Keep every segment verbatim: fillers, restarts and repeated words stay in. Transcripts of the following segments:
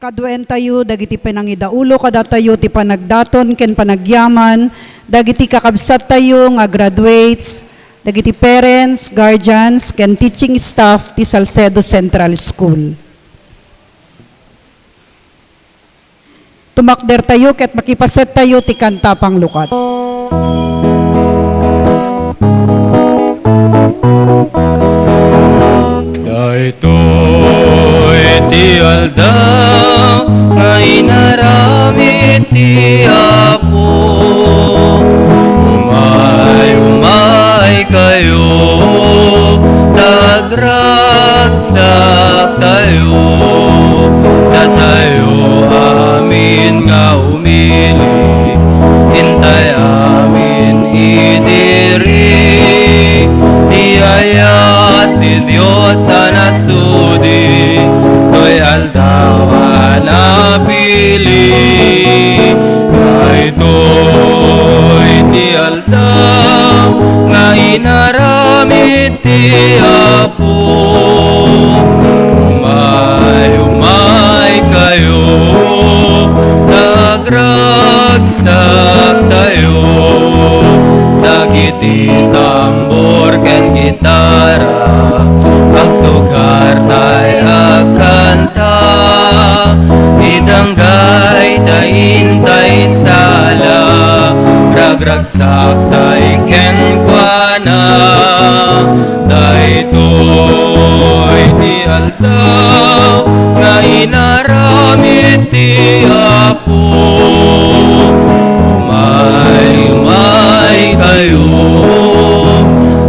Kaduaentayo dagiti panangidaulo kadatayo ti panagdaton ken panagyaman dagiti kakabsattayo nga graduates, dagiti parents, guardians, ken teaching staff ti Salcedo Central School. Tumakdertayo ket makipasettayo ti kanta panglukat. Daytoy ti aldaw nga inaramid ti Apo. Umay, umay kayo, ta agragsak tayo, datayo amin nga umili, intay amin idiri ti ayat ti Dios a nasudi, toy aldaw a napili. Daytoy ti aldaw nga inaramid ti Apo. Umay, umay kayo, ta agragsak tayo. Dagiti tambor ken gitara, agtugar tay agkanta. Idanggay tay intay sala, ragragsak tay kenkuana. Daytoy ti aldaw nga inaramid ti Apo. Umay, umay kayo,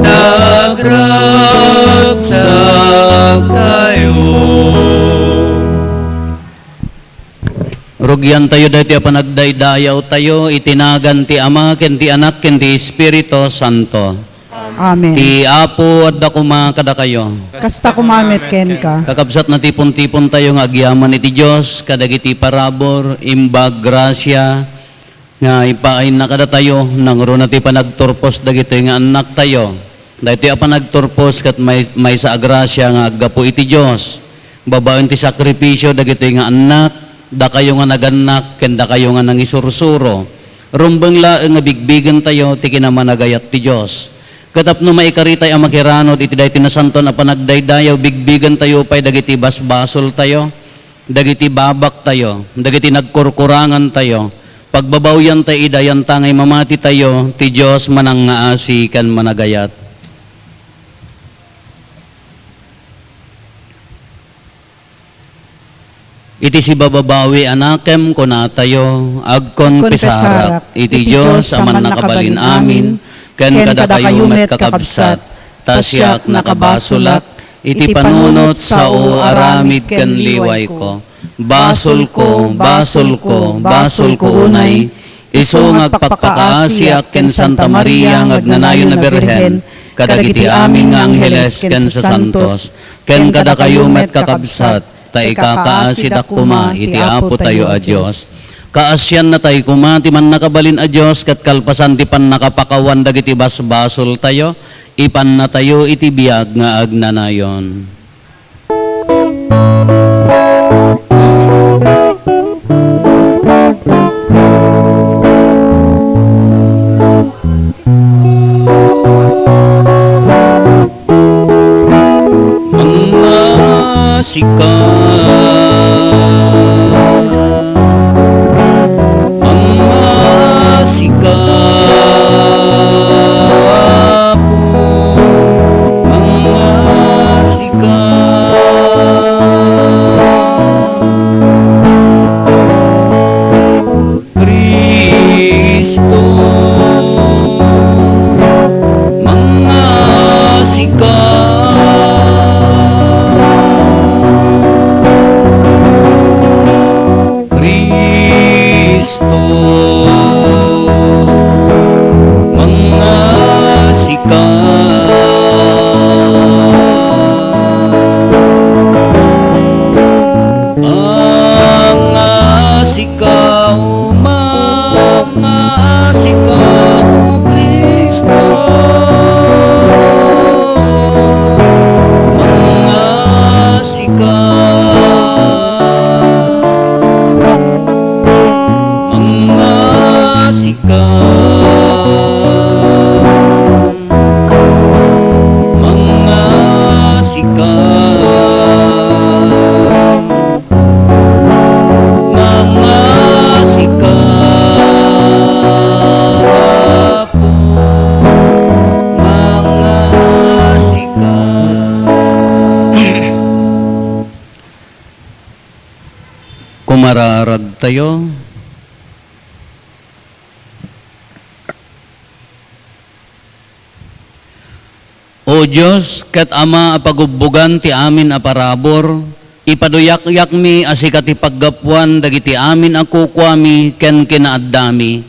ta agragsak tayo. Rugiantayo daytoy a panagdaydayawtayo iti nagan ti Ama, ken ti Anak, ken ti Espiritu Santo. Amen. Ti Apo adda koma kadakayo. Kasta koma met kenka. Kakabsat, natipon-tipontayo nga agyaman iti Dios kadagiti parabur, imbag, grasia, nga ipaayna kadatayo, nangruna ti panagturpos dagitoy nga annaktayo. Daytoy a panagturpos ket may-, maysa a grasia nga aggapu iti Dios. Babaen ti sakripisio dagitoy nga annak, dakayo nga nagannak, ken dakayo nga nangisursuro. Rumbeng laeng nga bigbigentayo ti kinamanagayat ti Dios. Ket tapno maikaritay a makiranod iti daytoy nasantoan a panagdaydayaw, bigbigentayo pay dagiti basbasoltayo. Dagiti babaktayo, dagiti nagkurkurangantayo, pagbabawiantayo ida, yantangay mamatitayo, ti Dios manangngaasi ken managayat. Iti sibababawi a nakem, kunatayo, agkonpesarak iti Dios a mannakabalin amin, ken kadakayo met, kakabsat, ta siak nakabasolak iti panunot, sao, aramid ken liwayko. Basolko, basolko, basolko unay, isu nga agpakpakaasiak ken Santa Maria nga agnanayon a Birhen, kadagiti amin nga angheles ken sasantos, ken kadakayo met, kakabsat, ta ikakaasidak koma iti Apotayo a Dios. Kaasiannatay koma ti Mannakabalin a Dios ket kalpasan ti pannakapakawan dagiti basbasoltayo, ipannatayo iti biag nga agnanayon. Mangngasika, mangngasika, Apo, mangngasika. Cristo, mangngasika. Mararagtayo. O Dios, ket Ama a pagubbogan ti amin a parabur, ipaduyakyakmi a sika ti paggapuan dagiti amin a kukuami ken kinaaddami.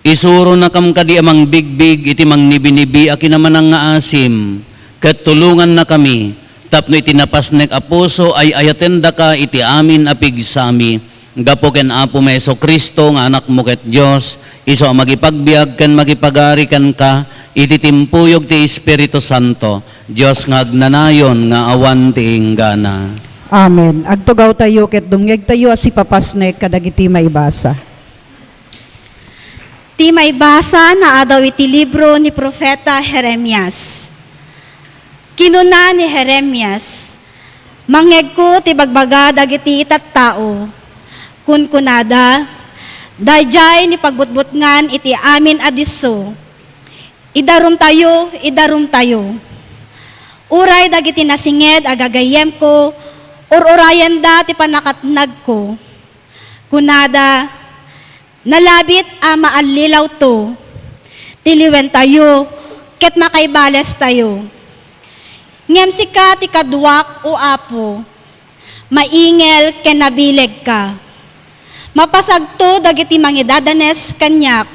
Isuronakam kadi a mangbigbig iti mangnibinibi a kinamanangngaasem, ket tulongannakami tapno iti napasnek a puso ay-ayatendaka iti amin a pigsami. Gapu ken Apomi Jesu-Cristo nga Anakmo ket Dios, isu a mangipagbiag ken mangipagari kenka iti timpuyog ti Espiritu Santo, Dios nga agnanayon nga awan ti inggana. Amen. Agtugawtayo ket dumngegtayo a sipapasnek kadagiti maibasa. Ti maibasa naadaw iti libro ni Profeta Jeremias. Kinuna ni Jeremias, "Mangngegko ti bagbaga dagiti tattao. Kunkunada, 'Daydiay ni pagbutbutngan iti amin a disso. Idarumtayo, idarumtayo.' Uray dagiti nasinged a gagayyemko, ur-urayenda ti pannakatnagko. Kunada, 'Nalabit a maallilawto. Tiliwentayo ket makaibalestayo.' Ngem sika ti kaduak, O Apo, maingel ken nabilegka. Mapasagto dagiti mangidadanes kaniak,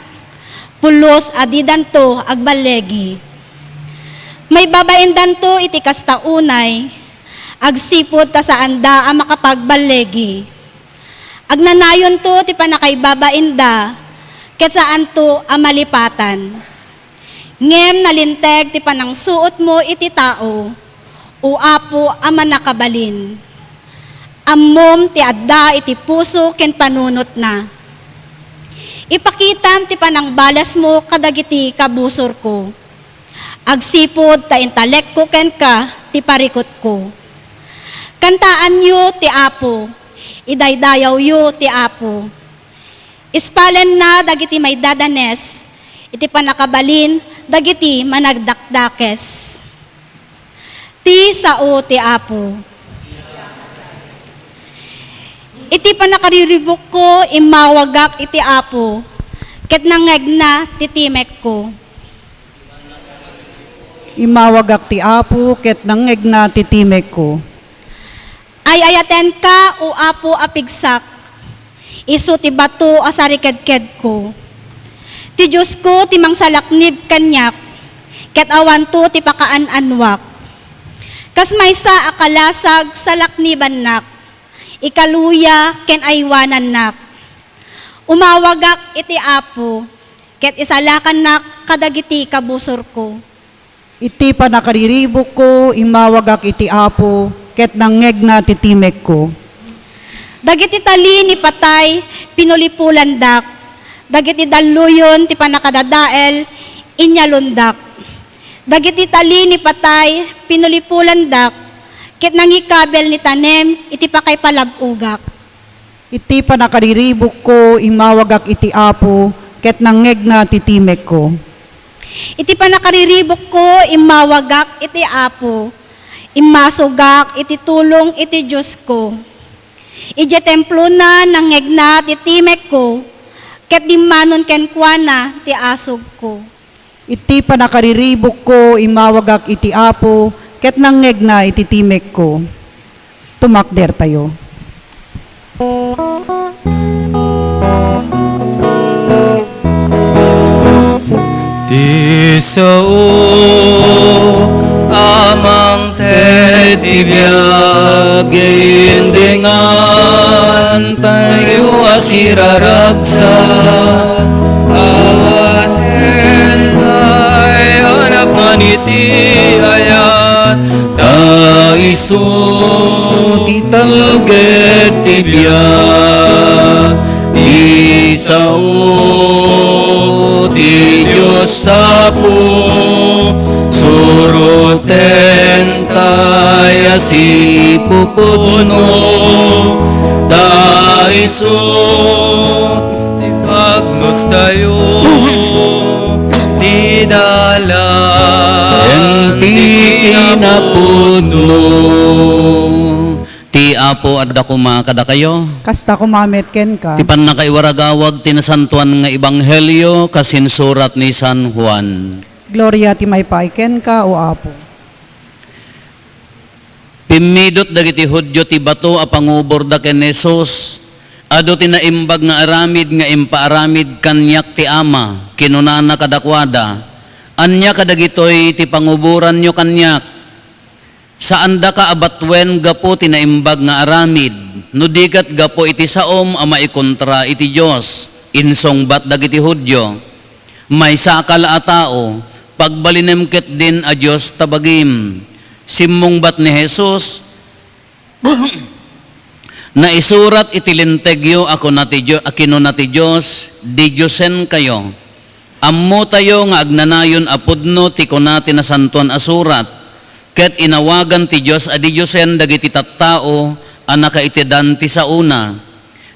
pulos a didanto agballegi. Maibabaindanto iti kasta unay, agsipud ta saanda a makapagballegi. Agnanayonto ti pannakaibabainda, ket saanto a malipatan. Ngem nalinteg ti panangsuotmo iti tao, O Apo a Mannakabalin. Ammom ti adda iti puso ken panunotna. Ipakitam ti panangbalasmo kadagiti kabusorko. Agsipud ta intalekko kenka ti parikutko. Kantaanyo ti Apo, idaydayawyo ti Apo. Ispalenna dagiti maidadanes iti pannakabalin dagiti managdakdakes. Ti sao ti Apo. Iti pannakariribukko, immawagak iti Apo, ket nangngegna ti timekko. Immawagak ti Apo, ket nangngegna ti timekko. Ay-ayatenka, O Apo a pigsak, isu ti bato a sarikedkedko. Ti Diosko ti mangsalaknib kaniak, ket awanto ti pakaan-annuak. Kas maysa a kalasag salaknibannak, ikaluya ken aywanannak. Umawagak iti Apo, ket isalakannak kadagiti kabusorko. Iti pannakariribukko, immawagak iti Apo, ket nangngegna ti timekko. Dagiti tali ni patay, pinulipolandak. Dagiti dalluyon ti pannakadadael, inyalondak. Dagiti tali ni patay, pinulipolandak, ket nangikabil ni tanem iti pakaipalab-ogak. Iti pannakariribukko, immawagak iti Apo, ket nangngegna ti timekko. Iti pannakariribukko, immawagak iti Apo, immasogak iti tulong iti Diosko. Idiay templona, nangngegna ti timekko, ket dimmanon kenkuana ti asugko. Iti pannakariribukko, immawagak iti Apo, ket nangngegna iti timekko. Tumakdertayo. Ti sao a mangted ti biag, indingantayo a siraragsak. Awaten tayo a napan iti ayat, ta isu ti talged ti biag. Ti sao ti Dios Apo, suroten tay a sipupudno, ta isu ti pagnustayo, ti dalan, ken ti kinapudno. Ti Apo, adda koma kadakayo. Kasta koma met kenka. Ti pannakaiwaragawag ti nasantoan nga ebanghelio kas insurat ni San Juan. Gloria ti maipaay kenka, O Apo. Pimmidot dagiti Judio ti bato a panguborda ken ni Jesus. Adu ti naimbag nga aramid nga impaaramid kaniak ti Ama. Kinunana kadakuada, "Ania kadagitoy ti panguboranyo kaniak? Saandaka a batuen gapu ti naimbag nga aramid, no di ket gapu iti saom a maikontra iti Dios," insungbat dagiti Judio. "Maysaka la a tao, pagbalinem ketdin a Dios ta bagim." Simmungbat ni Jesus, "Naisurat iti Lintegyo a kuna ti Dio-, a kinuna ti Dios, 'Didiosenkayo.' Ammotayo nga agnanayon a pudno ti kuna ti Nasantoan a Surat, ket inawagan ti Dios a didiosen dagiti tattao a nakaitedan ti saona.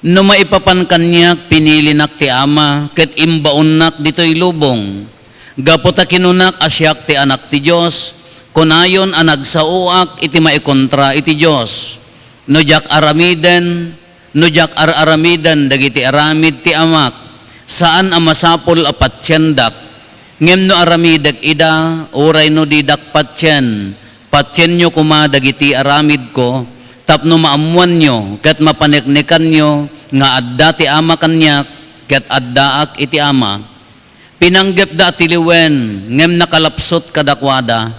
No maipapan kaniak, pinilinak ti Ama, ket imbaonnak ditoy lubong. Gapu ta kinunak a siak ti Anak ti Dios, kunayon a nagsaoak iti maikontra iti Dios. No diak aramiden, no diak ar-aramiden dagiti aramid ti Amak, saan a masapul a patiendak. Ngem no aramidek ida, uray no didak patien, patienyo koma dagiti aramidko, tapno maammoanyo ket mapaneknekanyo nga adda ti Ama kaniak ket addaak iti Ama." Pinanggepda a tiliwen, ngem nakalapsut kadakuada.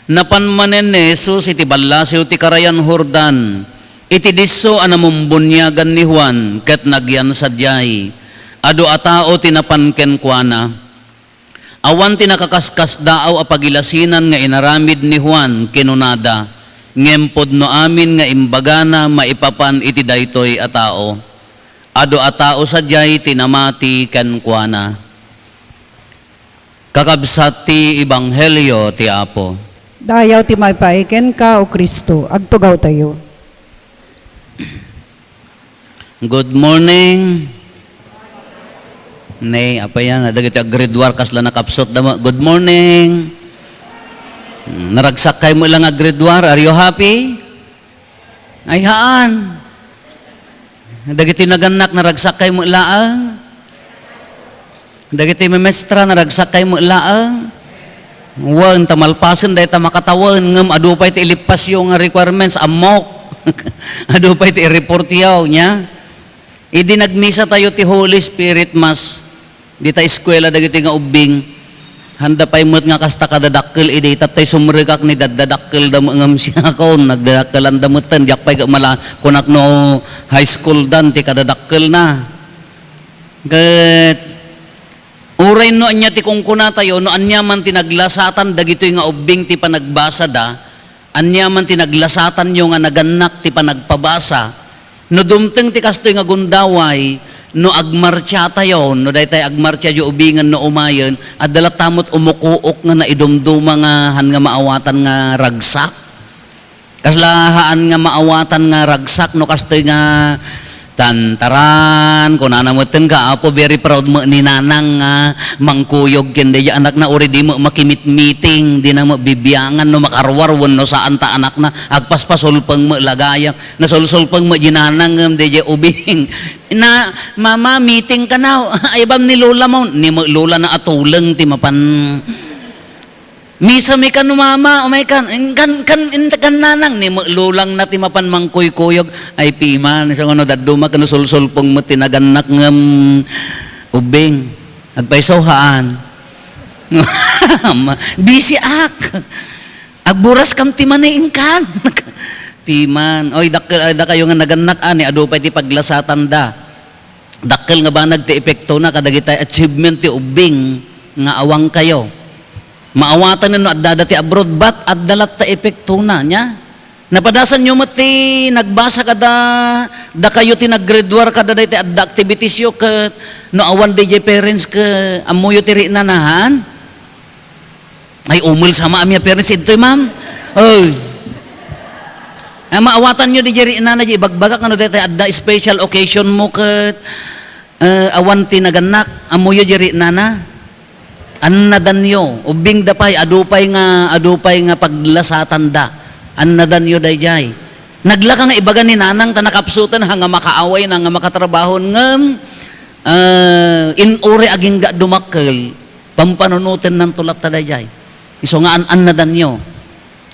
Napan manen ni Jesus iti ballasiw ti Karayan Jordan, iti disso a namumbuniagan ni Juan, ket nagyan sadiay. Adu a tao ti napan kenkuana. Awan ti nakaskasdaaw a pagilasinan nga inaramid ni Juan, kinunada, ngem pudno amin nga imbagana maipapan iti daytoy a tao. Adu a tao sadiay ti namati kenkuana. Kakabsat ti ebanghelio ti Apo. Dayaw ti maipaay kenka, O Cristo. Agtugawtayo. Good morning. Ne, apa yan? Dagiti ag-grade war, kasla nakapsut da mo. Good morning. Hmm, naragsak kay mo lang ag-grade war. Are you happy? Ay, haan. Dagiti nagannak, naragsak kay mo laang. Dagiti memestra, naragsak kay mo laang. Wen, ta malpasen dayta makatawen, ngem adu pay ti ilippasyo nga requirements, ammok. Adu pay ti i-reportyo, nia? Idi nagmisa tayo ti Holy Spirit Mass, dita eskuela dagiti nga ubbing, handa pay met nga kasta kadadakkel idi, tatay sumrekak ni daddadakkel da met ngem siakon, nagdadakkelan da metten, diak pay mala, kunak no high school dan ti kadadakkelna. Ket uray no ania ti kunkunatayo, no ania man ti naglasatan dagitoy nga ubbing ti panagbasada, ania man ti naglasatanyo nga nagannak ti panagpabasa, no dumteng ti kastoy nga gundaway, no agmartsiatayo, no daytay agmartsiayo ubingen no umayen, adda latta met umukuok nga naidumduma nga han nga maawatan nga ragsak. Kasla haan nga maawatan nga ragsak no kastoy nga tantaran, kunana metten ka, Apo, very proud met ni Nanang nga mangkuyog ken daydiay anakna, uray di met makimitmiting, dina met bibiangan no makaruar wenno saan ta anakna, agpaspasulpeng met la gayam, nasulsulpeng met di Nanang ngem daydiay ubing. Na, "Mama, meeting ka na." "Ay, bam ni Lola mo." Ni met Lola na atuleng ti mapan Misa mi kano, Mama, umay kan, kan, kan, kan Nanang, ni met Lolangna ti mapan mangkuykuyog. Ay, piman, isu nga no dadduma ken no sulsulpeng met ti nagannak ngem ubbing. Agpayso, haan. Busy ak. Agburas kam ti mani inkan. Piman. Oy, dakkel, ay, dakayo nga nagannak, ani, adu pay ti paglasatanda. Dakkel nga banag ti epektona kadagiti achievement ti ubbing nga awan kayo. Maawatan no addada ti abroad, but adda latta epektona, nia? Napadasanyo met ti nagbasa kada, dakayo ti nag-grade war kada daytoy adda activitiesyo ket no awan daydiay parents ket ammoyo ti riknana, haan? Ay, umel sama a mi a parents ditoy, ma'am. Oy. Ah, maawatanyo di jay riknana, di ibagbagak, ano, daytoy adda special occasion mo ket, eh, awan ti nagannak, ammoyo jay riknana. Annadanyo, ubbingda pay, adu pay nga, adu pay nga paglasatanda. Annadanyo dayjay. Naglaka nga ibaga ni nanang ta nakapsuten, ha, nga makaaway na, nga makatrabahon, ngem, ah, in-, uray agingga dumakkel, pampanunotennanto latta daydiay. Isu nga an-annadanyo.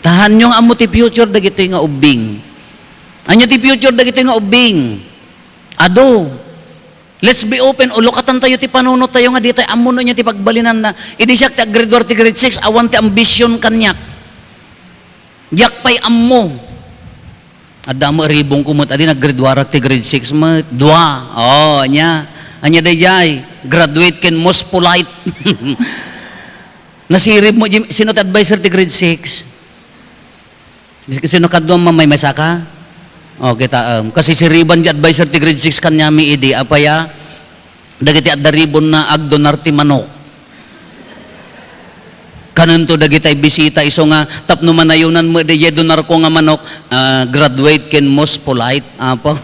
Tahanyo nga ammo ti future dagitoy nga ubbing. Ania ti future dagitoy nga ubbing? Adu. Let's be open. Ulukatantayo ti panunottayo nga ditay ammo no ania ti pagbalinanna. Idi siak ti aggraduar ti grade six, awan ti ambition kaniak. Diak pay ammo. Adda met ribongko met adi, naggraduarak ti grade six met. Dua. Oh, ania? Ania daydiay? Graduate ken most polite. Nasirib mo, Jim-, sino ti adviser ti grade six? Sino kadua, mamaymaysa ka? O, kita, um, kasisiriban di adviser ti grade six kaniami idi, apay a, dagiti adda ribonna agdonar ti manok. Kanento dagitay bisita, isu nga tapno manayonan met daydiay donarko nga manok, ah, graduate ken most polite, apo.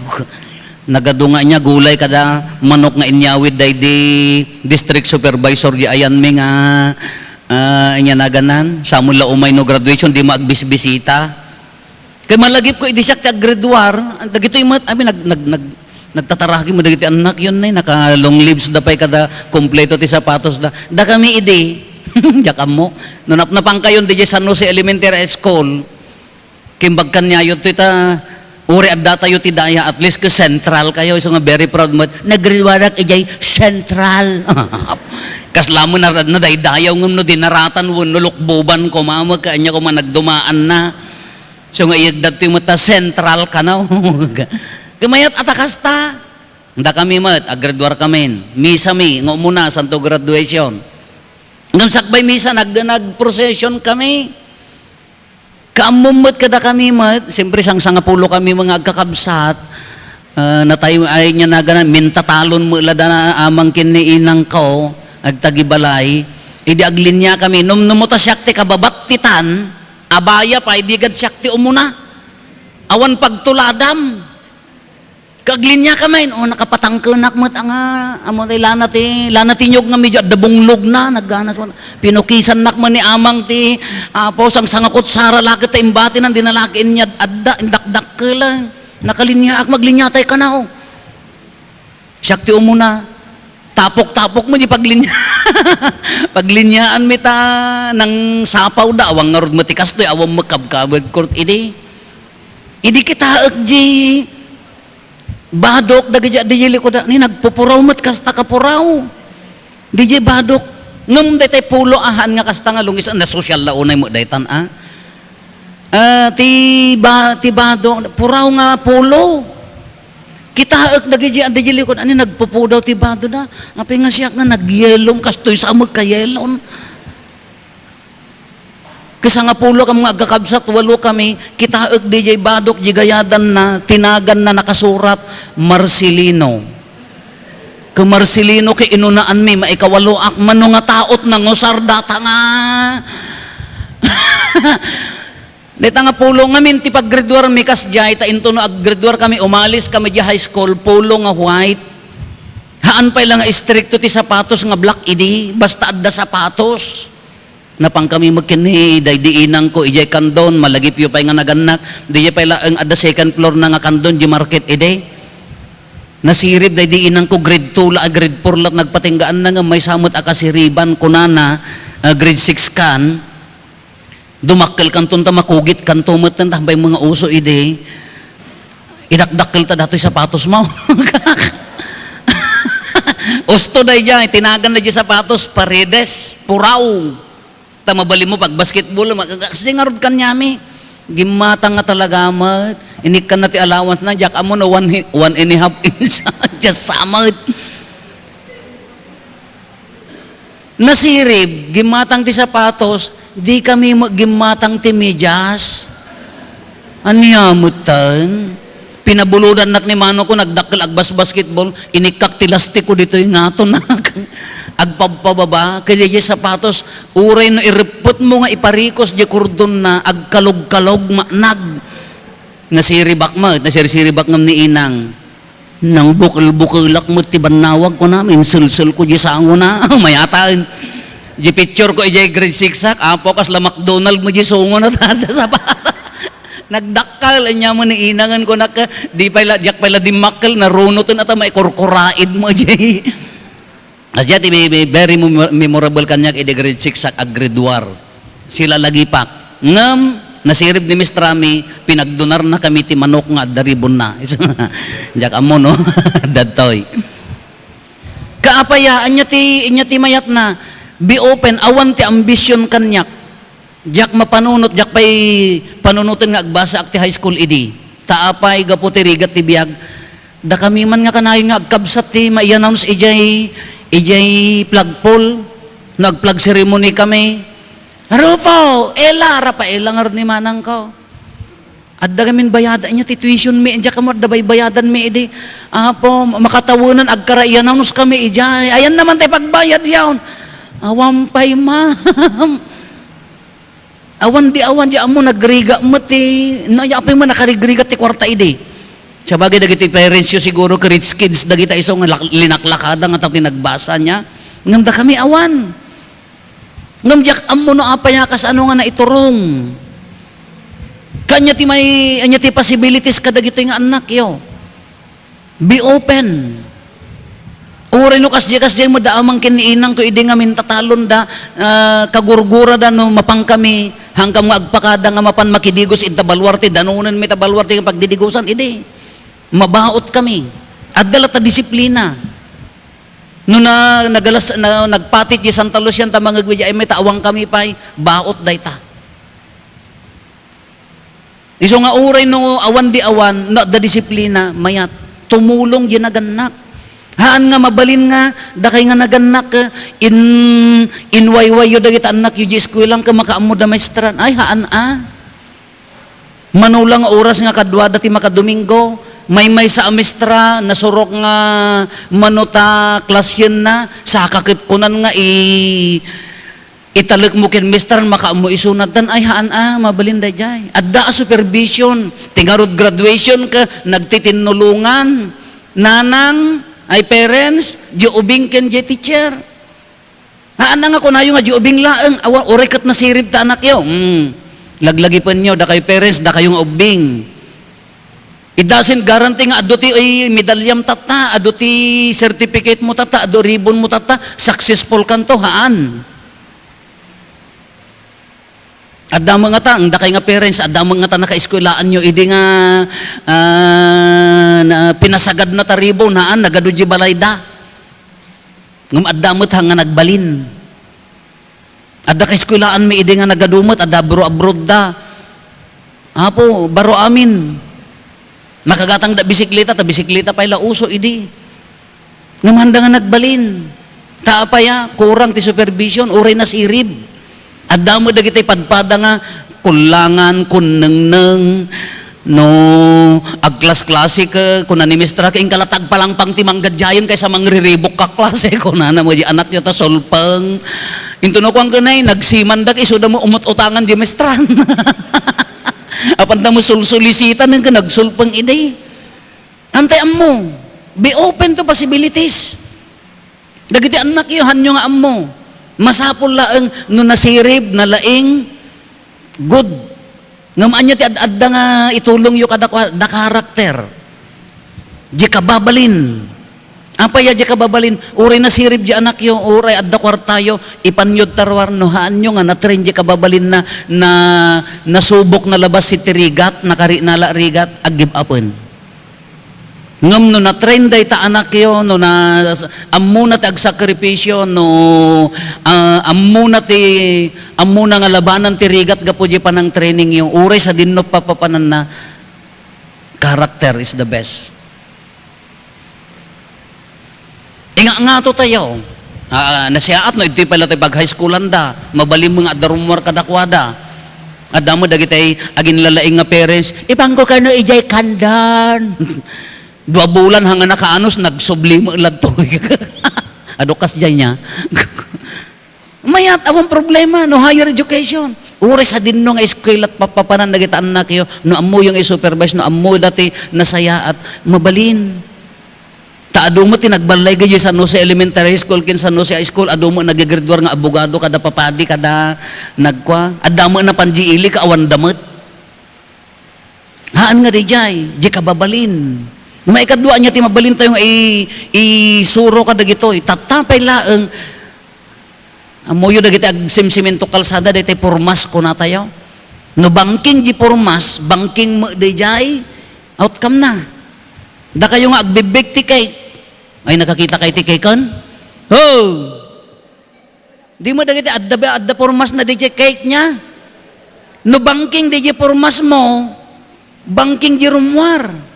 Nagadu nga ania, gulay kada manok nga inyawid daydi district supervisor di ayanmi nga, ah, ania naganan, Samuel la umay no graduation, di maagbisbisita. Kay malagipko idi siak ti aggraduar, dagitoy met, amin, nag-, nag-, nag-, nagtataragi met dagiti annakyo, nay, naka-long lives da pay kada kompleto ti sapatos da. Dakami idi, diak ammo. No napnapankayon diay San Jose Elementary School, kimbag kaniayo toy ta, uri addatayo ti daya, at least ket central kayo, isu nga very proud met, "Naggraduarak idiay central." Kasla met na, nadaydayaw ngem no dinaratan wenno lukboban koma met, ania koma nagdumaanna. Isu nga iyagdat ti met ta central kano. Kumayat a ta kasta. Dakami met, aggraduar kamin. Misami, nga umuna, santo graduation. Ngem sakbay misa, nag-, nag-procession kami. Kaammo met kadakami met, siyempre, sangsangapulo kami mga agkakabsat. Ah, natay-, ay, ania naganan, mintatalon met la da amang ken ni inangko, agtagibalay. Idi aglinia kami, numnumota siak ti kababattitan, abaya pay, di gad siak ti umuna. Awan pagtuladam. Kaglinia kami, o, nakapatangkenak met a nga, amo ti lana ti, lana ti niyog nga medyo adda bunglogna, nagganas met. Pinukisannak met ni amang ti, apo, sangsangakutsara la ket ta imbatinan, di na la ket inyad-adda, indakdakkel. Nakaliniaak, magliniatay kanaw. Siak ti umuna. Tapok-tapok met di paglinia-, pagliniaan mi ta nang sapaw da, awan ngarud met ti kastoy, awan met kabkabed court idi. Idi kitaek di badok dagiti adda di likuda, ni nagpupuraw met kasta kapuraw. Di di badok. Ngem daytay pulo ahan nga kasta nga lungis, nasosyal la unay met daytan, a. Ah, ti ba-, ti badok, puraw nga pulo. Kitaek dagiti adda di likud, ani nagpupudaw ti badona. Apay nga siak nga nagyelom, kastoy sa met kayelon. Kasangapulo kami nga agkakabsat, walo kami, kitaek diay badok, di gayadanna, tinaganna, nakasurat, Marcelino. Ken Marcelino, ket inunaanmi, maikawaloak, mano nga taot nangusar data nga. Dayta nga pulo ngamin ti paggraduarmi kasdiay, ta intono aggraduar kami, umalis kami di high school, pulo nga white. Haan pay la nga istrikto ti sapatos nga black idi, basta adda sapatos. Napan kami met ken ni daydi inangko, idiay Candon, malagipyo pay nga nagannak, diay pay laeng adda second floor na nga Candon, di market idi. Nasirib daydi inangko, grade two la, grade four la nagpatinggaan na nga maysa met a kasiriban, kunana, ah, grade six kan, dumakkel kanton ta makugit kanto met ta, bay mga uso idi. Idakdakkel ta datoy sapatos mo. Usto daydiay, tinagan na di sapatos, Paredes, puraw. Ta mabalin mo pag basketball, mag-, kasi ngarud kaniami. Gimmatang nga talaga met. Inikkan na ti allowance na, diak ammo no one hi-, one and a half inch. Just sa met. Nasirib, gimmatang ti sapatos, di kami mo-, gimmatang ti medyas. Ania metten? Pinabulodannak ni manokko, nagdakkel agbas-basketball, inikkak ti lastiko ditoy ngato nak. Agpabpababa, kaya di sapatos, uray no ireppet mo nga iparikos di kordon na, agkalog-kalog, manag. Nasiribak met, nasirsiribak ngem ni inang. Nang bukel-bukelak met ti bannawag ko na, inselselko di sangona. Mayatan. Di picture ko idiay grade six ak, apo, kasla McDonald mo di sungona, tada sa pa. Nagdakkel, ania mo ni inangen ko nak, di pay la, diak pay la dimmakkel, narunoten ata maikurkuraid mo, jay. Kasdiay ti may, may very memo-, memorable kaniak idi grade six ak, ag-graduar. Sila lagipak. Ngem, nasirib ni Miss Trami, pinagdonarna kami ti manok nga adda ribonna. Diak ammo, no? Dadtoy. Kaapay a, ania ti, ania ti mayatna? Be open, awan ti ambition kaniak. Diak mapanunot, diak pay panunoten nga agbasaak ti high school idi. Ta apay, gapu ti rigat ti biag, dakami man nga kanayon nga agkabsat ti ma-announce idiay, idiay flagpole, no ag-flag ceremony kami. Rufo, Ella, Rafaela ngarud ni manangko. Adda gamin bayad, ania ti tuition mi, diak ammo adda baybayadan mi idi. Apo, makatawenan agkara-announce kami idiay. Ayanna man tay pagbayad yaon. Awan pay, ma'am. Awan di awan, di ammo nagrigat met ti, no, apay man nakarigrigat ti kuarta idi. Sabagay dagiti parents yo siguro, rich kids dagita isu nga lak-, linaklakada nga tao ti nagbasa nia. Ngem dakami awan. Ngem diak ammo no apay a kasano nga naiturong. Ania ti may, ania ti possibilities kadagitoy nga annakyo? Be open. Uray no kasdiay, kasdiay met da amang ken ni inangko idi nga mintatalonda, ah, kagurgurada no mapan kami, hangkam nga agpakada nga mapan makidigos ita baluarte, danonenmi ta baluarte nga pagdidigosan idi. Mabaot kami. Adda latta disiplina. No na, nagalas-, na, nagpati ti Santa Lucia ta mangegmi diay met ta awan kami pay, baot dayta. Isu nga uray no awan di awan, no adda disiplina, mayat. Tumulong di nagannak. Haan nga mabalin nga, dakay nga nagannak, in, inwaywayyo dagiti annakyo di eskuela, ket makaammo da maestran. Ay, haan a. Mano la nga oras nga kaduada ti makadomingo, maymaysa a maestra, nasurok nga mano ta klasienna, saka ket kunan nga i-, italekmo ken maestra, makaammo isunatan, ay, haan a, mabalin daydiay. Adda a supervision, ti ngarud graduation ket nagtitinnulongan, nanang, ay parents, diay ubing ken diay teacher. Haan a nga kunayo nga diay ubing laeng, awa, uray ket nasirib ta anakyo. Hmm. Laglagipenyo, dakayo parents, dakayo nga ubbing. It doesn't guarantee nga adu ti, ay, medalyam tatta, adu ti certificate mo tatta, adu ribbon mo tatta, successful kanto, haan. Adda met ngata, dakay nga parents, adda met ngata nakaeskwelaanyo idi nga, ah, na, pinasagadna ta ribbon, haan, nagadu diay balayda. Ngem adda met nga nagbalin. Adda kaeskwelaan mi idi nga nagadu met, adda abro-abroad da. Apo, baro amin. Nakagatang da bisikleta, ta bisikleta pay la uso idi. Ngem haan da nga nagbalin. Ta apay a, kurang ti supervision, uray nasirib. Adda met dagiti padpada nga kullangan, kunnengneng, no, agklas-klase ket, kuna ni Mister Aki, "Inka la ta agpalangpang ti manggadiayen kaysa mangriribok ka klase," kunana met diay anakyo ta sulpeng. Intono kuan ken ay, nagsimandak, isuda met umut-utangan diay maestran. Apanda met sulsulisitan ken nagsulpeng idi. Haantay ammo. Be open to possibilities. Dagiti annakyo, haanyo nga ammo. Masapul laeng no nasirib, nalaing, good. Ngem ania ti ad-adda nga itulongyo kadakuada? Karakter. Diay kababalin. Apay a diay kababalin? Uray nasirib diay anakyo, uray adda kuartayo, ipanyo ta ruar no haanyo nga na-train diay kababalinna, na, nasubok na labas ti rigat, nakarikna la rigat, ag-give upen. Ngem no na-train dayta anakyo, no na, ammona ti agsakripisio, no, ah, ammona ti, ammona nga labanan ti rigat gapu diay panang-trainingyo, uray sadinno papapananna, character is the best. Inga-, ngato tayo. Ah, nasiaat no, idtoy pay la ti pag-high schoolanda. Mabalin met nga adda rummuar kadakuada. Adda met dagiti aginlalaing nga parents, "Ipanko kano idiay kandan." Dua bulan, haan nga nakaanus, nagsubli met ladtoy. Adu kasdiay nia. Mayat, awan problema no higher education. Uray sadinno nga eskwela ti papapanan dagiti annakyo, no ammoyo nga i-supervise, no ammoda ti nasayaat, mabalin. Ta adu met ti nagballay diay San Jose Elementary School ken San Jose High School, adu met nagigraduar nga abogado kada papadi, kada nagkua. Adda met napan diay ili, awan da met. Haan nga dijay, di kababalin. Maikadua, ania ti mabalintayo nga i-, isuro kadagitoy? Tatta pay laeng, ammoyo dagiti agsimsiminto kalsada, daytoy pormas kunatayo. No bangking di pormas, bangking met dijay, outcome na. Dakayo nga agbibbig ti cake. Ay, nakakita kay ti cake-en? Oh! Di mo dagiti adda, adda pormas na didiay cake niya? No bangking didiay pormas mo, bangking di rummuar.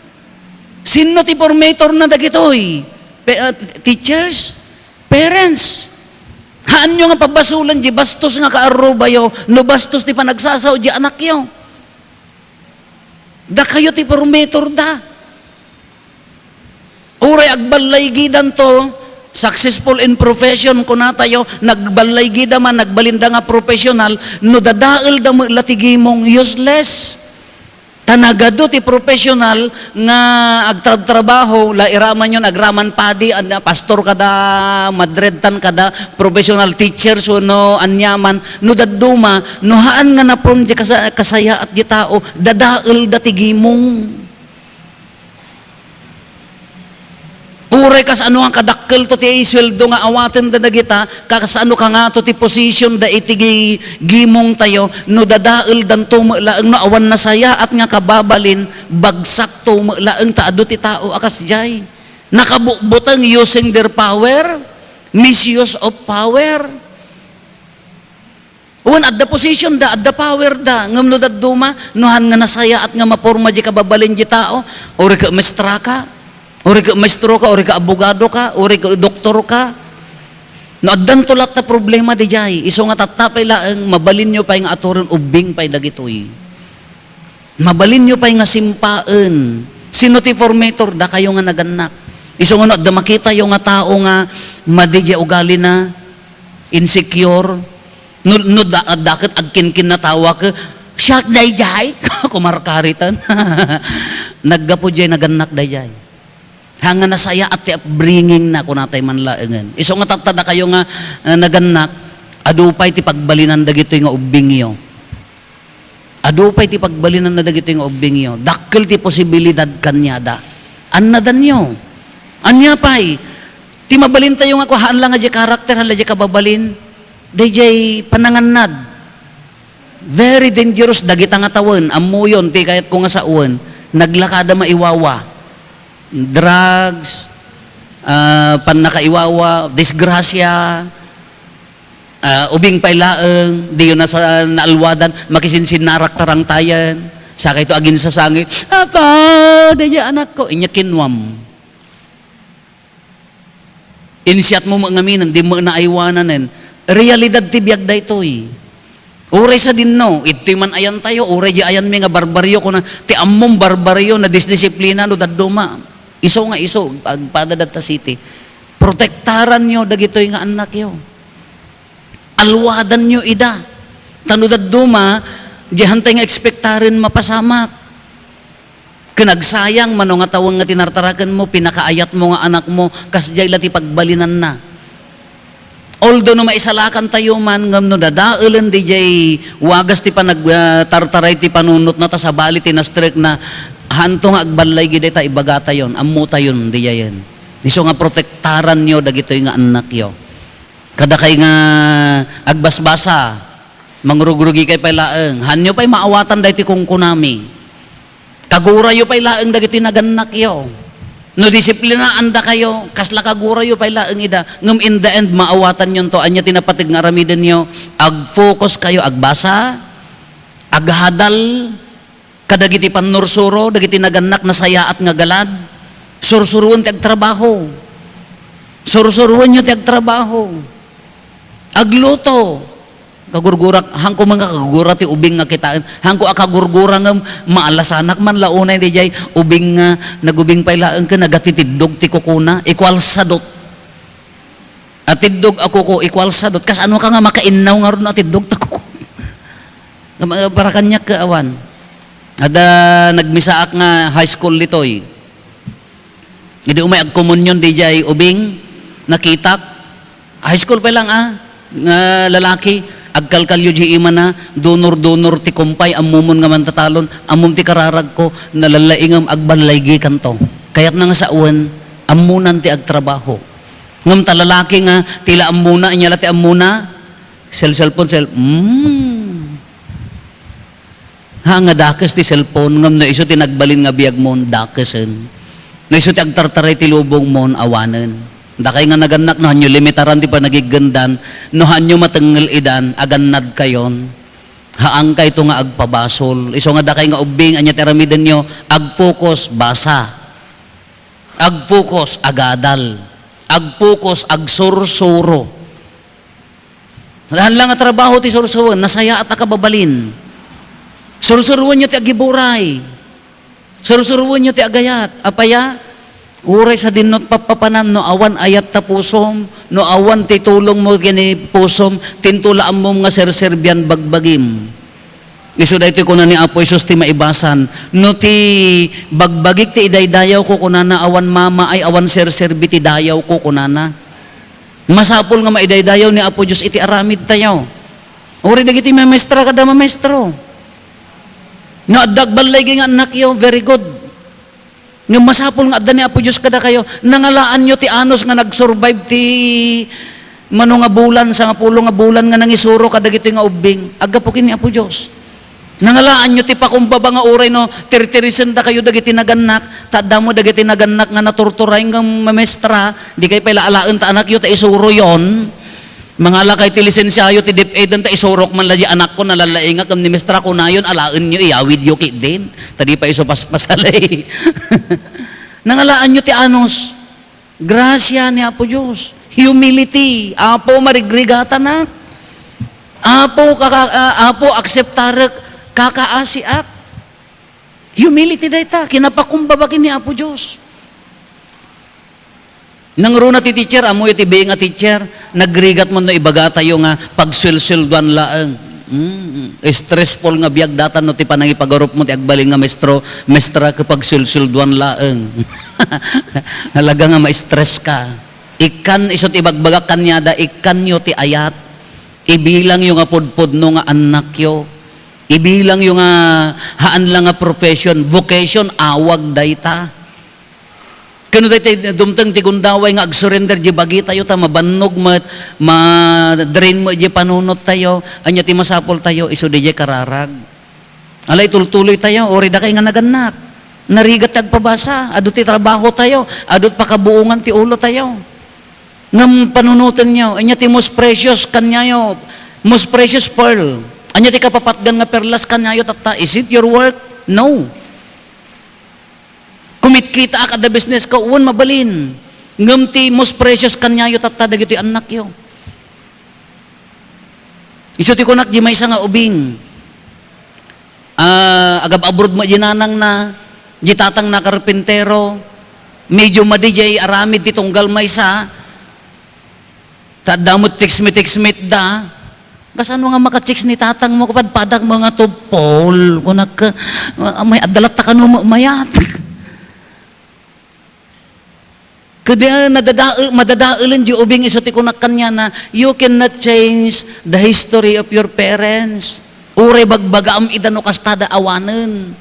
Sinno ti formator na dagitoy? Pe-, ah, teachers? Parents? Haanyo nga pabasolen di bastos nga kaarrubayo no bastos ti panagsasao di anakyo. Dakayo ti formator da. Uray agballaygidanto, successful in profession, kunatayo, nagballaygi da man, nagbalin da nga professional, no dadael da met la ti gimong, useless. Ta nagadu ti professional nga agtrabtrabaho, la iramanyo, agraman padi, ania, pastor kada, madredtan kada, professional teachers wenno aniaman, no dadduma, no haan nga napon ti kasa-, kasayaat ti tao, dadael da ti gimong. Uray kasano nga kadakkelto ti sueldo nga awaten da dagita, kasano kangato ti position da iti gi-, gimong tayo, no dadael danto met laeng no awan nasayaat nga kababalin, bagsakto met laeng ta adu ti tao a kasdiay. Nakabutbuteng using their power, misuse of power. Wen, adda position da, adda power da, ngem no dadduma, no han nga nasayaat nga maporma di kababalin di tao, uri ka mestra ka, uri ka maestro ka, uri ka abogado ka, uri ka doktor ka. No addanto latta problema didiay, isu nga tatta pay laeng, mabalinyo pay nga aturen ubbing pay dagitoy. Mabalinyo pay nga simpaen. Sino ti formator? Dakayo nga nagannak. Isu nga no adda makitayo nga tao nga madi di ugalina, insecure. No, no da, adda ket agkinkinnatawa ket, "Siak daydiay?" Kumarkaritan. Naggapu diay nagannak daydiay. Ha nga nasayaat ti upbringing na, kunatay man laengen. Isu nga tatta dakayo nga, eh, nagannak, adu pay ti pagbalinan dagitoy nga ubbingyo. Adu pay ti pagbalinanna dagitoy nga ubbingyo. Dakkel ti posibilidad kaniada. Annadanyo. Ania pay? Ti mabalintayo nga kua, haan la nga di karakter, haan la di kababalin. Daydiay panangannad. Very dangerous dagita nga tawen. Ammoyon ti kayatko nga sawen. Naglakada maiwawa. Drugs, ah, pannakaiwawa, disgrasya, ah, ubing pay laeng, diyo na sa naalwadan, makisinsinnarak tarangtayen, sakayto aginsasangit, "Apo, daydiay anakko," inya kinwam. Insiatmo met ngamin, di mo naaywanan, realidad ti biag daytoy. Uray sadinno, itoy man ayantayo, uray di ayanmi nga barbaryo, kuna, ti ammom barbaryo, nadisdisiplina, no dadduma. Isu nga isu, agpada data city. Protektaranyo dagitoy nga annakyo. Alwadanyo ida. Ta no dadduma, di hantay nga ekspektaren mapasamak. Ken agsayang mano nga tawen nga tinartarakenmo, pinakaayatmo nga anakmo, kasdiay la ti pagbalinanna. Although no maisalakantayo man, ngem no dadaelen didiay wagas ti panag-, ah, tartaray ti panunotna ta sabali ti nastrekna, haanto nga agballaygi dayta ibagatayon, ammotayon didiayen. Isu nga protektaranyo dagitoy nga annakyo. Kadakay nga agbasbasa, mangrugrugikay pay laeng, haanyo pay maawatan daytoy kunkunami. Kagurayo pay laeng dagiti nagannakyo. No disiplinaandakayo, kasla kagurayo pay laeng ida. Ngem in the end, maawatanyonto. Ania ti napateg nga aramidenyo? Ag-focus kayo, agbasa, aghadal kadagiti pannursuro, dagiti nagannak nasayaat nga galad. Sursuroen ti agtrabaho. Sursuroenyo ti agtrabaho. Agluto. Kagurgurak, haanko man nga kagurgura ti ubing nga kitaen. Haanko a kagurgura ngem maalasanak man la unay didiay ubing nga nagubing pay laeng ken nagatitiddog ti kukuna. Ikualsadot. Atiddog a kuko, ikualsadot. Kasano ka nga makainnaw ngarud no atiddog ta kuko? Nga ma-, para kaniak ka awan. Adda nagmisaak nga high school ditoy. Idi umay agkomunyon didiay ubing, nakitak. High school pa lang, ah, nga lalaki. Agkalkalyo di imana, dunor-dunor ti kumpay, ammomon nga mantatalon, ammom ti kararagko, nalallaingem, agballaygikanto. Kayatna nga sawen, ammonan ti agtrabaho. Ngem ta lalaki nga, ti la ammona, ania la ti ammona? Sel-, cellphone, cell-, mm. Ha, nga dakes ti cellphone, ngem no isu ti nagbalin nga biagmon, dakesen. No isu ti agtartaray ti lubongmon, awanen. Dakay nga nagannak, no hanyo limitaran ti panagiggendan, no hanyo matengngel idan, agannadkayon. Haankayto nga agpabasol. Isu nga dakay nga ubbing, ania ti aramidenyo? Agfocus, basa. Agfocus, agadal. Agfocus, agsursuro. Haan la nga trabaho ti sursuroen, nasayaat a kababalin. Sursuroenyo ti agiburay. Sursuroenyo ti agayat. Apay a? Uray sadinno ti pappapanan, no awan ayat ta pusom, no awan ti tulongmo ken ni pusom, tinto la ammom nga serserbian bagbagim. Isu daytoy kuna ni Apo Jesus ti maibasan, "No ti bagbagik ti idaydayawko," kunana, "awan mamaay, awan serserbi ti dayawko," kunana. Masapul nga maidaydayaw ni Apo Dios iti aramidtayo. Uray dagiti mamaestra kada mamaestro. No adda agballaygi nga annakyo, very good. Ngem masapul nga adda ni Apo Dios kadakayo. Nangalaanyo ti anus nga nag-survive ti mano nga bulan, sangapulo nga bulan nga nangisuro kadagitoy nga ubbing. Aggapu ken ni Apo Dios. Nangalaanyo ti pakumbaba nga uray no tirtirisendakayo dagiti nagannak, ta adda met dagiti nagannak nga naturturay nga mamestra, dikay pay la alaen ta anakyo ta isuroyon. Mangalakay ti lisensiayo ti DepEd ta isurok man la di anakko, nalallaingak ngem ni mestra, kunayon, alaenyo, iyawidyo ketdin. Ta di pay isu paspasalay. Nangalaanyo ti anus. Grasia ni Apo Dios. Humility. Apo, marigrigatanak. Apo, kaka-, ah, Apo, akseptarek, kakaasiak. Humility dayta, kinapakumbaba ken ni Apo Dios. Nangruna ti teacher, ammoyo ti biing a teacher, nagrigat man no ibagatayo nga pagsuelsueldoan laeng. Mm, stressful nga biag datan no ti panangipagarupmo ti agbalin nga maestro, mestra, ket pagsuelsueldoan laeng. Talaga nga ma-stress ka. Ikkan, isu ti ibagbagak kaniada, ikkanyo ti ayat. Ibilangyo nga pudpudno nga annakyo. Ibilangyo nga haan la nga profession, vocation, awag dayta. Ken no dayta dumteng ti gundaway nga agsurrender di bagitayo ta mabannog met, ma-drain met di panunottayo, ania ti masapultayo? Isu diay kararag. Ala, itultuloytayo, uray dakay nga nagannak. Narigat ti agpabasa, adu ti trabahotayo, adu ti pakabuongan ti ulotayo. Ngem panunotenyo, ania ti most precious kaniayo, most precious pearl? Ania ti kapapatgan nga perlas kaniayo tatta? Is it your work? No. Kumitkitaak, adda business ka, wen, mabalin. Ngem ti most precious kaniayo tatta dagitoy annakyo. Isu ti kunak di maysa nga ubing. Ah, agab-abroad met di nanangna, di tatangna karpintero, medyo madi diay aramid ti tunggal maysa, ta adda met text me, text me da. Kasano nga maka-text ni tatangmo, kapadpadak mo nga tupol, kunak, ah, may adda latta kano mayat. Ket, ah, nadadael-, madadaelen di ubing isu ti kunak kaniana, "You cannot change the history of your parents." Uray bagbagaam ida no kastada awanen.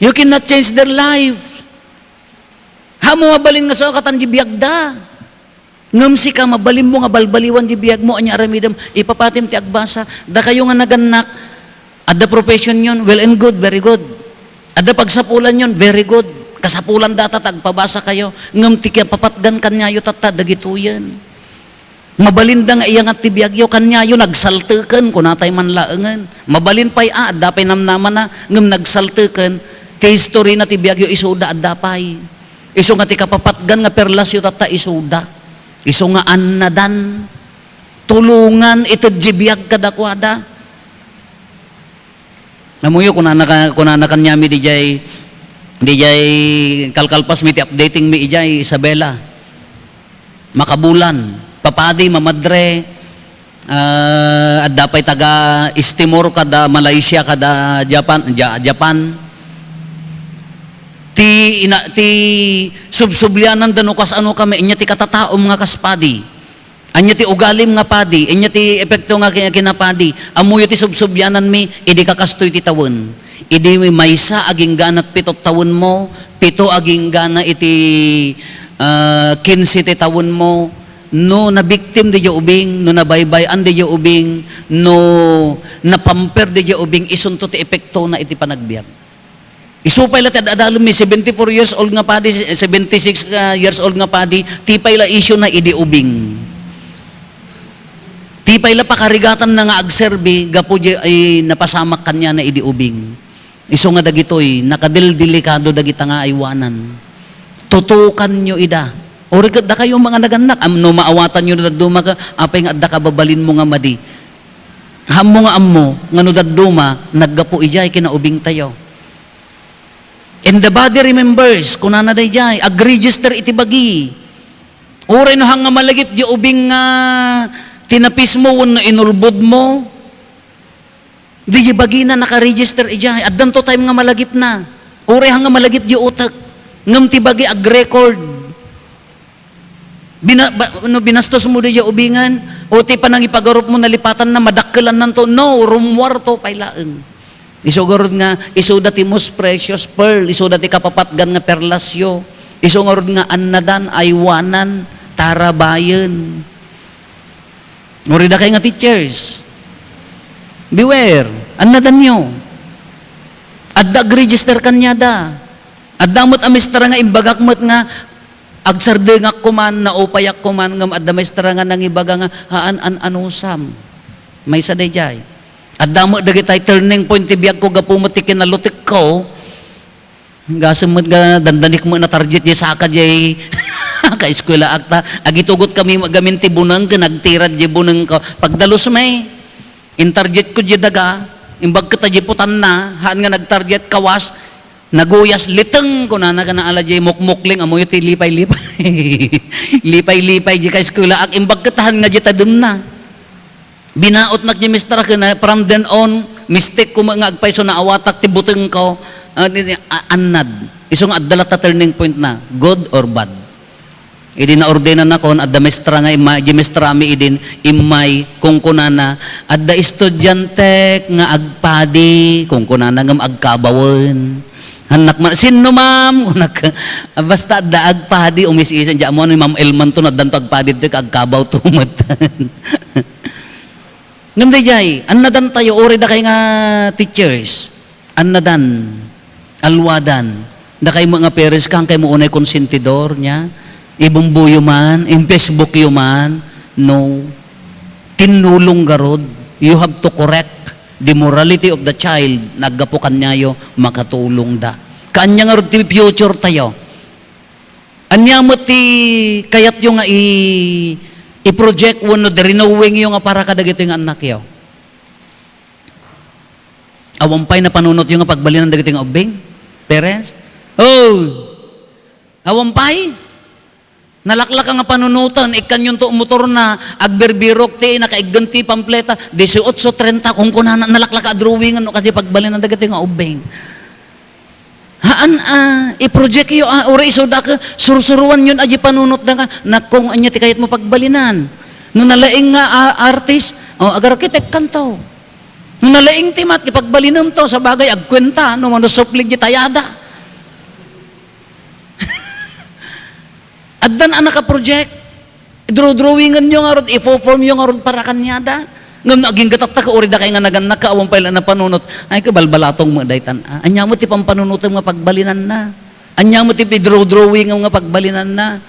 You cannot change their life. Haan mo mabalin nga sukatan di biagda. Ngem sika, mabalinmo nga balbaliwan di biagmo, ania aramidem, ipapatim ti agbasa. Dakayo nga nagannak, adda professionyon, well and good, very good. Adda pagsapulanyon, very good. Kasapulan data ta agpabasakayo. Ngem ti kinapapatgan kaniayo tatta, dagitoyen. Mabalinda nga iyangat ti biagyo, kaniayo nagsalteken, kunatay man laengen. Mabalin pay a, adda pay namnamana, ngem nagsalteken, ti historina ti biagyo isuda, adda pay. Isu nga ti kapapatgan nga perlasyo tatta isuda. Isu nga annadan, tulongan, ited di biag kadakuada. Ammoyo, kunana ka-, kunana kaniami dijay, dijay kalkalpas mi ti updating mi ijay Isabela. Makabulan, papadi, mamadre, ah, adda pay taga East Timor kada Malaysia, kada Japan, Ja-, Japan. Ti ina-, ti subsublianan da no kasano kami, inya ti katataom nga kas padi. Ania ti ugalim nga padi? Ania ti epekto nga kin-, kinapadi? Ammoyo ti subsubyananmi, idi kakastoy ti tawen. Idi maysa agingganat pito tawenmo, pito aginggana iti, ah, kinse ti tawenmo, no nabiktim daydiay ubing, no nabaybay-an daydiay ubing, no napamper daydiay ubing, isunto ti epektona iti panagbiag. Isu pay la ti ad-adalem mi, seventy-four years old nga padi, seventy-six nga years old nga padi, ti pay la issue na idi ubing. Ti pay la pakarigatan na nga agserbi, gapu di ay napasamak kaniana idi ubing. Isu nga dagitoy, nakadildelikado dagita nga aywanan. Tutukanyo ida. Uri ket dakayo mga nagannak, am-, no maawatanyo no dadduma ka, apay nga adda kababalinmo nga madi. Ammo nga ammo, nga no dadduma, naggapu idiay kinaubingtayo. And the body remembers, kunana daydiay, ag-register iti bagi. Uray no hang nga malagip di ubing nga tinapismo wenno inulbodmo, di bagina naka-register idiay. Addanto time nga malagipna. Uray hang nga malagip di utek. Ngem ti bagi ag-record. Bina-, ba-, no binastosmo daydiay ubingen, o ti panangipagarupmo nalipatanna, madakkelannanto, no, rummuarto pay laeng. Isu garud nga, isuda ti most precious pearl, isuda ti kapapatgan nga perlasyo. Isu ngarud nga annadan, aywanan, tarabayen. Uri dakay nga teachers, beware, annadanyo. Adda ag-register kaniada. Adda met a maestra nga imbagak met nga agsardengak koman, naupayak koman, ngem adda maestra nga nangibaga nga, "Haan, an-anusam." Maysa daydiay. Adda met dagitay turning point ti biagko gapu met ti kinalutekko. Gasem met nga dandanik met na target diay saka diay kaeskwelaak ta. Agitugot kami met gamin ti buneng ken agtirad diay bunengko. Pagdalus met, intargetko diay daga, imbag ket diay putanna, haan nga nagtarget, kawas, naguyas, liteng, kunana ken ala diay mukmukling, ammoyo ti lipay-lipay. Lipay-lipay diay kaeskwelaak, imbag ket haan nga diay tademna. Binautnak diay maestra ken, from then on, mistake ko met nga agpayso naawatak ti butengko, ah, di, di, a-, annad. Isu nga adda latta turning point na, good or bad. Idi naordenannakon, adda maestra nga immay, diay maestrami idin, immay, kunkunana, "Adda estudiantek nga agpadi," kunkunana, "ngem agkabawen." Hannak man, "Sinno, ma'am?" kunak, "Basta adda agpadi, umis-isan." Diay ammo ni Ma'am Elmanto, addanto agpadi ditoy, agkabawto met. Ngem daydiay, annadantayo, uray dakay nga teachers, annadan, alwadan. Dakay met nga parents, haan kaymo unay konsentidor, nia? Ibumbuyo man, in-Facebook yo man, no. Tinnulong garud, you have to correct the morality of the child, naggapu kaniayo, makatulongda. Kaanya ngarud ti future tayo. Ania met ti kayatyo nga i-, i-project wenno drawingyo nga para kadagitoy nga annakyo? Awan pay napanunotyo nga pagbalinan dagitoy nga ubbing? Parents? Oh! Awan pay? Nalaklaka nga panunoten, ikkannanto motorna, agbirbirok ti nakaiggen ti pampleta, dieciocho treinta, kunkunana, nalaklaka a drawingan no kadi pagbalinan dagitoy nga ubbing. Haan, ah, i-project yo, ah, uray isuda ka, sursuruan yon a di panunot da nga, "Nakong, anya ti kayat mo pagbalinan?" No nalaing nga, ah, artist, oh, agarkitek kanto. No nalaing ti mat, ipagbalinan to, sa bagay, agkwenta, no, mano suplig di tayada. Addan a naka-project. Draw-drawingan yo ngarud, ifo-form yo ngarud para kaniada. Ngem no agingga tatta ka, uri dakay nga nagannak ka, awan pay la napanunot. Ay, kabalbalatong mo daytan. Ah, anya mo ti pampanunotem nga pagbalinanna? Anya mo ti draw-drawing nga pagbalinanna?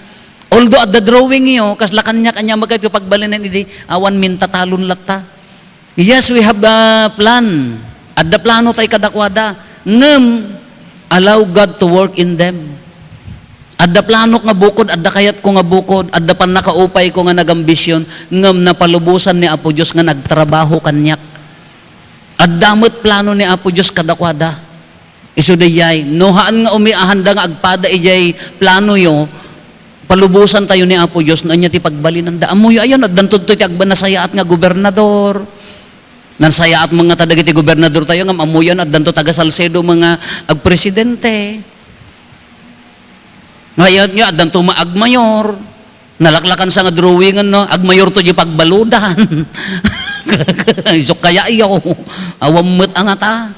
Although adda drawing yo, kasla kaniak, anya mo kayat pagbalinan idi, awan mintatalon latta. Yes, we have a plan. Adda plano tay kadakuada. Ngem, allow God to work in them. Adda planok nga bukod, adda kayatko nga bukod, adda pannakaupayko nga nagambisyon, ngem napalubosan ni Apo Dios nga nagtrabaho kaniak. Adda met plano ni Apo Dios kadakuada. Isu daydiay, no haan nga umiahanda nga agpada idiay planoyo, palubosan tayo ni Apo Dios no ania ti pagbalinanda. Ammoyo ayon, addanto ditoy ti agba-, nasayaat nga gobernador. Nasayaat man ngata dagiti gobernador tayo ngem ammoyo, addanto taga Salcedo nga agpresidente. Ngayon nga addanto maagmayor. Nalaklakansa nga drawingen, no? Agmayorto diay pagbaludan. Isu kayatyo. Awan met a ngata.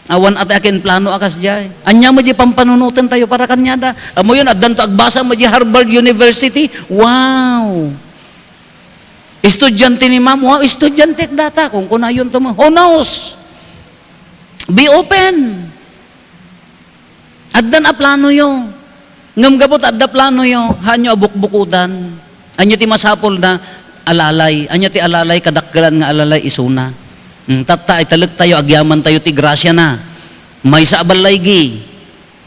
Awan a ti akinplano a kasdiay. Ania met diay pampanunotentayo para kaniada? Ammoyon, addanto agbasa met diay Harvard University. Wow! Estudiante ni ma'am. Wow, estudiantek data. Kunkunayonto met. Who knows? Be open. Addan a planoyo. Ngem gapu ta adda planoyo, haanyo a bukbukodan. Ania ti masapulna? Alalay. Ania ti alalay? Kadakkelan nga alalay isuna. Hmm, tatta, italektayo, agyamantayo ti grasiana. Maysa a ballaygi,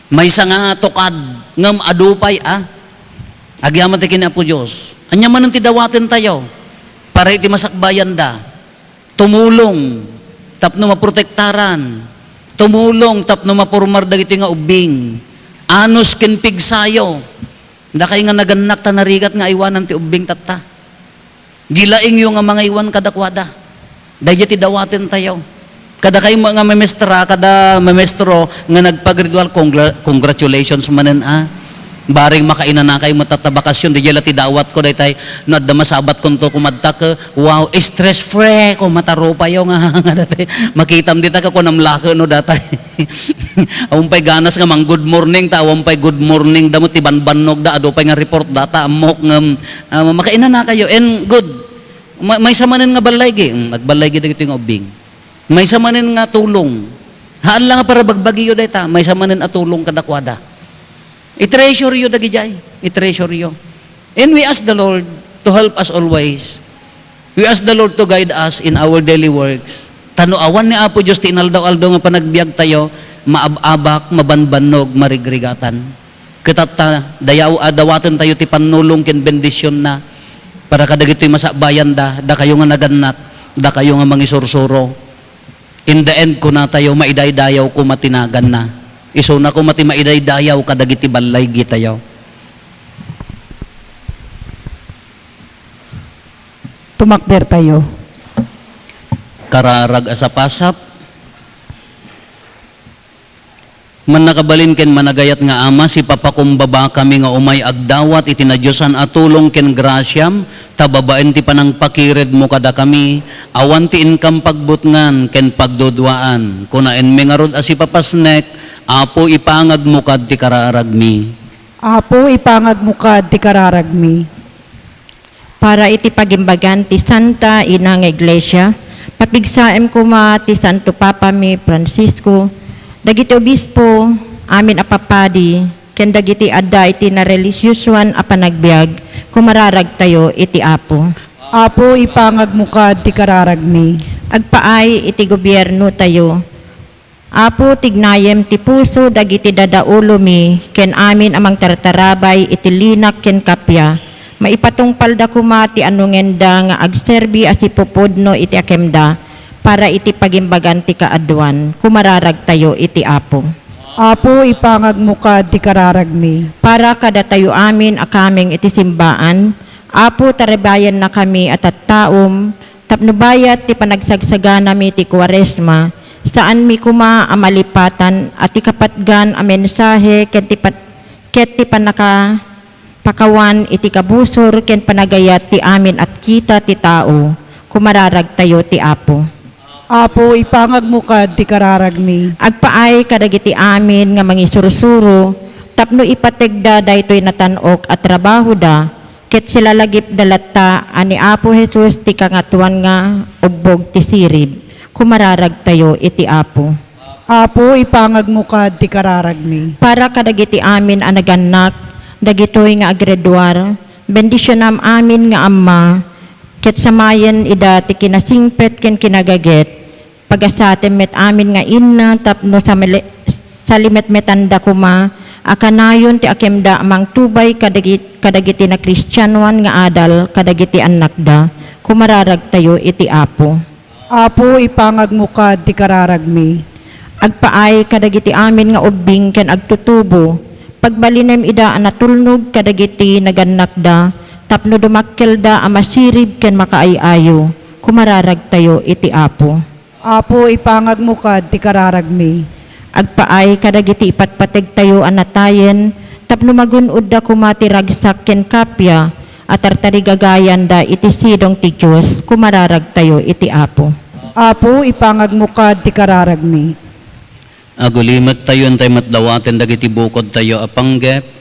maysa nga tukad, ngem adu pay a agyamanta ken ni Apo Dios. Ania manen ti dawatentayo para iti masakbayanda? Tumulong tapno maprotektaran. Tumulong tapno mapormar dagitoy nga ubbing. Anus ken pigsayo. Dakay nga nagannak ta narigat nga aywanan ti ubbing tatta. Di laingyo nga mangaywan kadakuada. Daydiay ti dawatentayo. Kadakay nga memestra, kada memestro nga nagpaggraduar, congra-, congratulations manen a. Bareng makainanakay met ta bakasyon, daydiay la ti dawatko daytay no adda masabatkonto kumadta ket, wow, stress free ko, matarupayo nga, nga daytay. Makitam dita ket kunam la ket no datay. Awan pay ganas nga mang-good morning ta, awan pay good morning da met ti banbannogda, adu pay nga report data, ammok ngem, ah, makainanakayo. And good. Ma-, maysa manen nga ballaygi, mm, agballaygi dagitoy nga ubbing. Maysa manen nga tulong. Haan la nga para bagbagiyo dayta, maysa manen a tulong kadakuada. I-treasureyo dagidiay. I-treasureyo. And we ask the Lord to help us always. We ask the Lord to guide us in our daily works. Ta no awan ni Apo Dios ti inaldaw-aldaw nga panagbiagtayo, maab-abak, mabanbannog, marigrigatan. Ket tatta, dayaw-, a, dawatentayo ti pannulong ken bendisionna para kadagitoy masakbayanda, dakayo nga nagannak, dakayo nga mangisursuro. In the end, kunatayo, maidaydayaw koma ti naganna. Isuna koma ti maidaydayaw kadagiti ballaygi tayo. Tumakdertayo. Kararag a sapasap. Mannakabalin ken managayat nga Ama, sipapakumbabakami nga umay agdawat iti nadiosan a tulong ken grasiam, ta babaen ti panangpakiredmo kadakami, awan ti inkam pagbutngan ken pagduduaan. Kunaenmi ngarud a sipapasnek, Apo, ipangagmo kad ti kararagmi. Apo, ipangagmo kad ti kararagmi. Para iti pagimbagan ti Santa Ina nga Iglesia, papigsaem koma ti Santo Papami Francisco, dagiti obispo, amin a papadi, ken dagiti adda iti narelihiyosoan a panagbiag, kumararagtayo iti Apo. Apo, ipangagmo kad ti kararagmi. Agpaay iti gobiernotayo. Apo, tignayem ti puso dagiti dadaulomi ken amin a mangtartarabay iti linak ken kappia. Maipatungpalda koma ti anungenda nga agserbi a sipupudno iti akemda para iti pagimbagan ti kaaduan. Kumararagtayo iti Apo. Apo, ipangagmo kad ti kararagmi. Para kadatayo amin a kameng iti simbaan, Apo, tarabayannakami a tattaom, tapno bayat ti panagsagsaganami ti Kuaresma, saanmi koma a malipatan a ti kapatgan a mensahe ken ti pat-, ket ti pannakapakawan iti kabusor ken panagayat ti amin a kita ti tao. Kumararagtayo ti Apo. Apo, ipangagmo kad ti kararagmi. Agpaay kadagiti amin nga mangisursuro tapno ipategda daytoy natan-ok a trabahoda, ket silalagipda latta a ni Apo Jesus ti Kangatoan nga ubbog ti sirib. Kumararagtayo iti Apo. Apo, ipangagmo kad ti kararagmi. Para kadagiti amin a nagannak dagitoy nga aggraduar, bendisionam amin nga Ama, ket samayen ida ti kinasingpet ken kinagaget, pagasatem met amin nga inna tapno samele-, salimetmetanda koma a kanayon ti akemda a mangtubay kadagi-, kadagiti nakristianoan nga adal kadagiti annakda. Kumararagtayo iti Apo. Apo, ipangagmo kad ti kararagmi. Agpaay kadagiti amin nga ubbing ken agtutubo. Pagbalinem ida a natulnog kadagiti nagannakda tapno dumakkelda a masirib ken makaay-ayo. Kumararagtayo iti Apo. Apo, ipangagmo kad ti kararagmi. Agpaay kadagiti ipatpategtayo a natayen tapno magun-odda koma ti ragsak ken kappia. a tartarigagayanda iti sidong ti Dios, kumararagtayo iti Apo. Apo, ipangagmo kad ti kararagmi. Agulimettayo, intay met dawaten dagiti bukodtayo a panggep.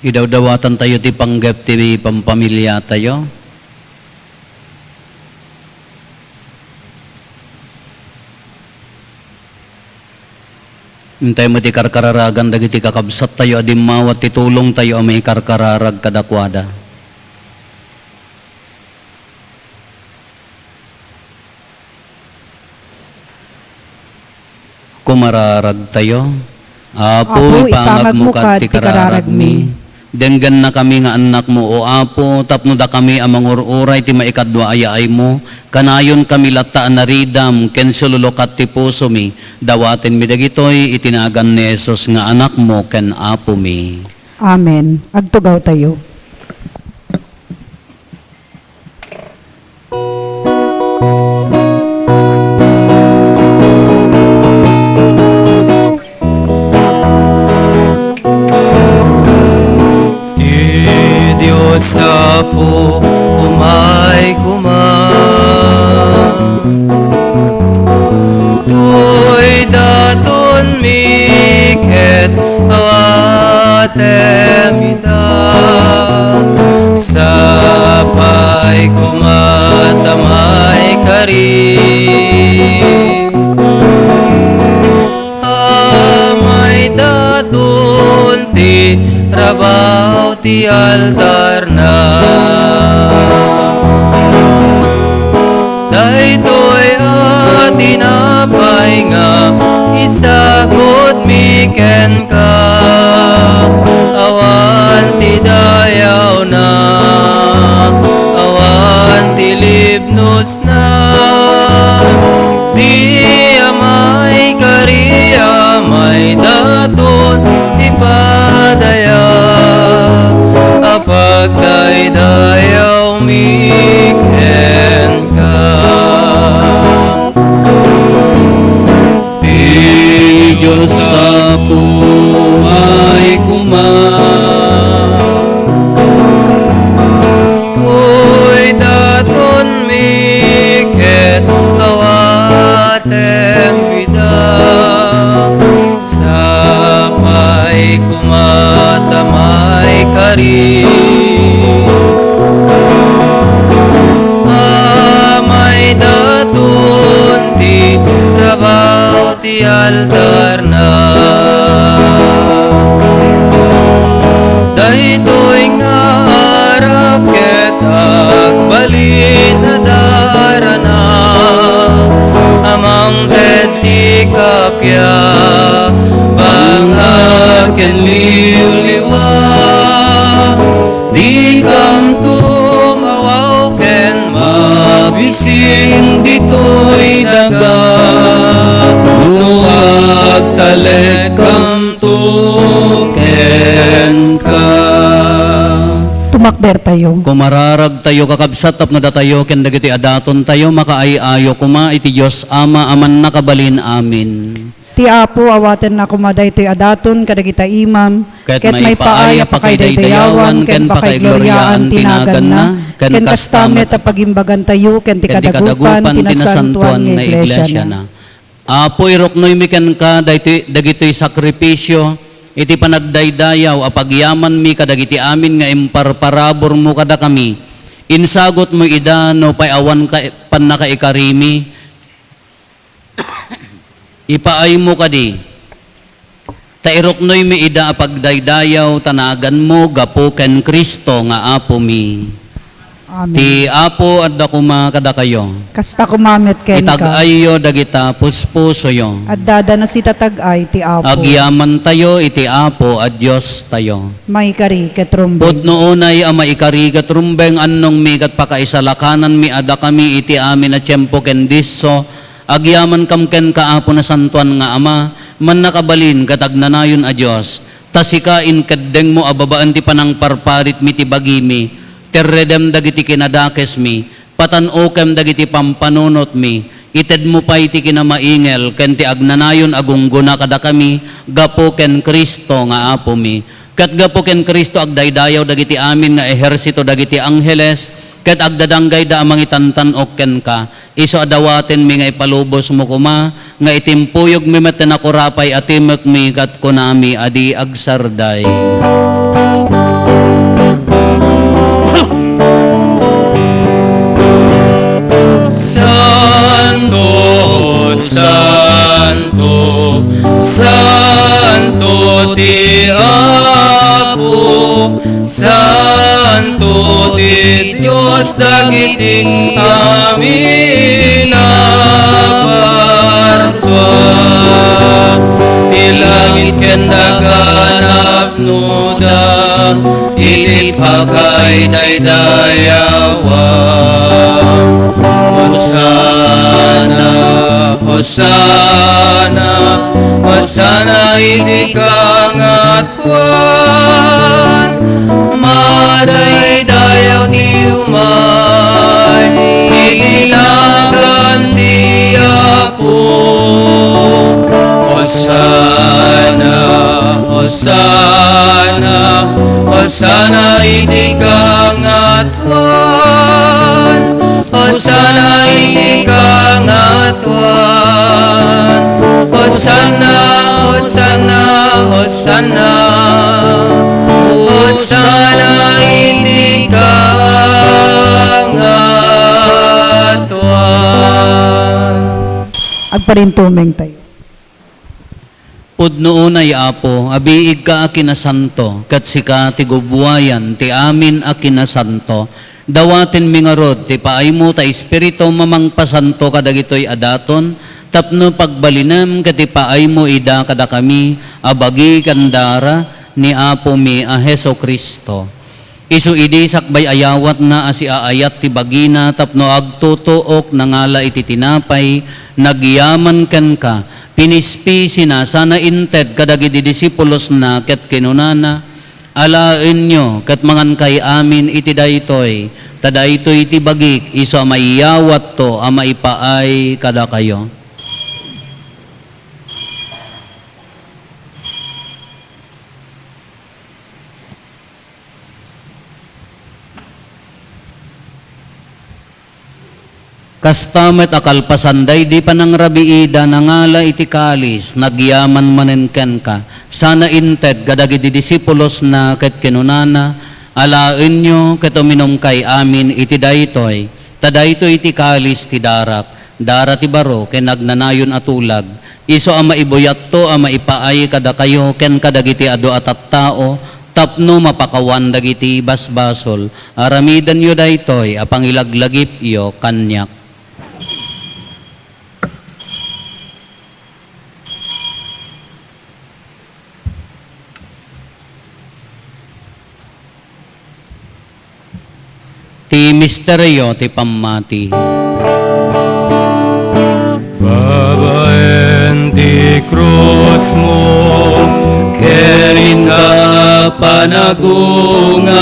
Idawdawatantayo ti panggep ti pampamiliatayo. Intay met ti karkararagan dagiti kakabsattayo a dimmawat ti tulongtayo a maikarkararag kadakuada. Kumararagtayo. Apo, Apo, ipangagmo kad ti kararagmi. Denggennakami nga annakmo, O Apo, tapno dakami a mangur-uray ti maikadua a yaaymo, kanayonkami latta a naridam ken sululukat ti pusomi. Dawatenmi dagitoy iti nagan ni Jesus nga Anakmo ken Apomi. Amen. Agtugawtayo. Ti Dios Apo, umay koma. Toy datonmi ket awatem ida. Sapay koma ta maikari. Amay daton ti rabaw ti altarna. Daytoy a tinapay nga isagutmi kenka, awan ti dayawna, awan ti libnosna. Di amay kari, amay daton ipadaya a pagdaydayawmi kenka. Ti Dios Apo, umay koma. Toy datonmi ket awatem ida. Sapay koma ta maikari. Amay daton ti rabaw ti altarna. Daytoy nga arak ket agbalin a darana, a mangted ti kappia, bang-a ken liwliwa. Dikamto mawaw ken mabisin ditoy daga, no agtalekkamto kenka. Tumakdertayo. Kumararagtayo, kakabsat, tapno datayo ken dagiti adatontayo makaay-ayo koma iti Dios Ama a Mannakabalin. Amen. Ti Apo, awatenna koma daytoy a daton kadagita imam, ket maipaay a pakaidaydayawan ken pakaigloriaan ti naganna, ken kasta met a pagimbagantayo ken ti kadagupan ti nasantoan nga iglesiana. Apo, iruknoymi kenka daytoy, dagitoy sakrifisio iti panagdaydayaw a pagyamanmi kadagiti amin nga imparparaburmo kadakami. Insagutmo ida nupay awan ka-, pannakaikarimi. Ipaaymo kadi, ta iruknoymi ida a pagdaydayaw ta naganmo gapu ken Cristo nga Apomi. Amen. Ti Apo adda koma kadakayo. Kasta koma met kenka. Itag-ayyo dagita puspusoyo. Addada nasitatag-ay ti Apo. Agyamantayo iti Apo a Diostayo. Maikari ket rumbeng. Pudno unay a maikari ket rumbeng, annongmi ket pakaisalakananmi a dakami iti amin a tiempo ken disso, agyamankam kenka, Apo, Nasantoan nga Ama, Mannakabalin ket Agnanayon a Dios, ta sika inkeddengmo a babaen ti panangparparitmi ti bagimi, terredem dagiti kinadakesmi, patan-okem dagiti pampanunotmi, Itedmo pay ti kinamaingel ken ti agnanayon a gunggona kadakami gapu ken Cristo nga Apomi. Ket gapu ken Cristo, agdaydayaw dagiti amin nga ehersito dagiti angheles, ket agdadanggayda a mangitantan-ok kenka. Isu a dawatenmi nga ipalubosmo koma nga itimpuyogmi met ti nakurapay a timekmi ket kunami a di agsarday. Santo, santo, santo ti Apo. Santo ti Dios dagiti amin a parsua. Ti langit ken daga napnoda iti pakaidaydayawa. Hosanna, Hosanna, Hosanna iti kangat Juan, madaydayaw ti umay iti nagan ti Apo. Hosanna, Hosanna, Hosanna iti kangatoan. Hosanna iti kangatoan. Hosanna, Hosanna, Hosanna. Hosanna iti kangatoan. Agparintumeng tayo. Pudno unay, Apo, a biigka a kinasanto, ket sika ti gubbuayan ti amin a kinasanto. Dawatenmi ngarud ti paaymo ta Espiritum a mangpasanto kadagitoy a daton, tapno pagbalinem ket ipaaymo ida kadakami a bagi ken dara ni Apomi a Jesu-Cristo. Isu idi sakbay ayawatna a siaayat ti bagina tapno agtutuok, nangala iti tinapay, nagyaman kenka, pinispisina sana inted kadagidi disipulosna ket kinunana, "Alaenyo ket mangankay amin iti daytoy, ta daytoy ti bagik isu a maiyawatto a maipaay kadakayo." Kasta met a kalpasan daydi panangrabiida, nangala iti kalis, nagyaman manen kenka, sana inted kadagidi disipulosna ket kinunana, "Alaenyo ket uminumkay amin iti daytoy, ta daytoy ti kalis ti darak, dara ti baro ken agnanayon a tulag, isu a maibuyatto a maipaay kadakayo ken kadagiti adu a tattao tapno mapakawan dagiti basbasol. Aramidenyo daytoy a pangilaglagipyo kaniak." Ti misterio ti pammati. Babaen ti krusmo ken inka panagungar,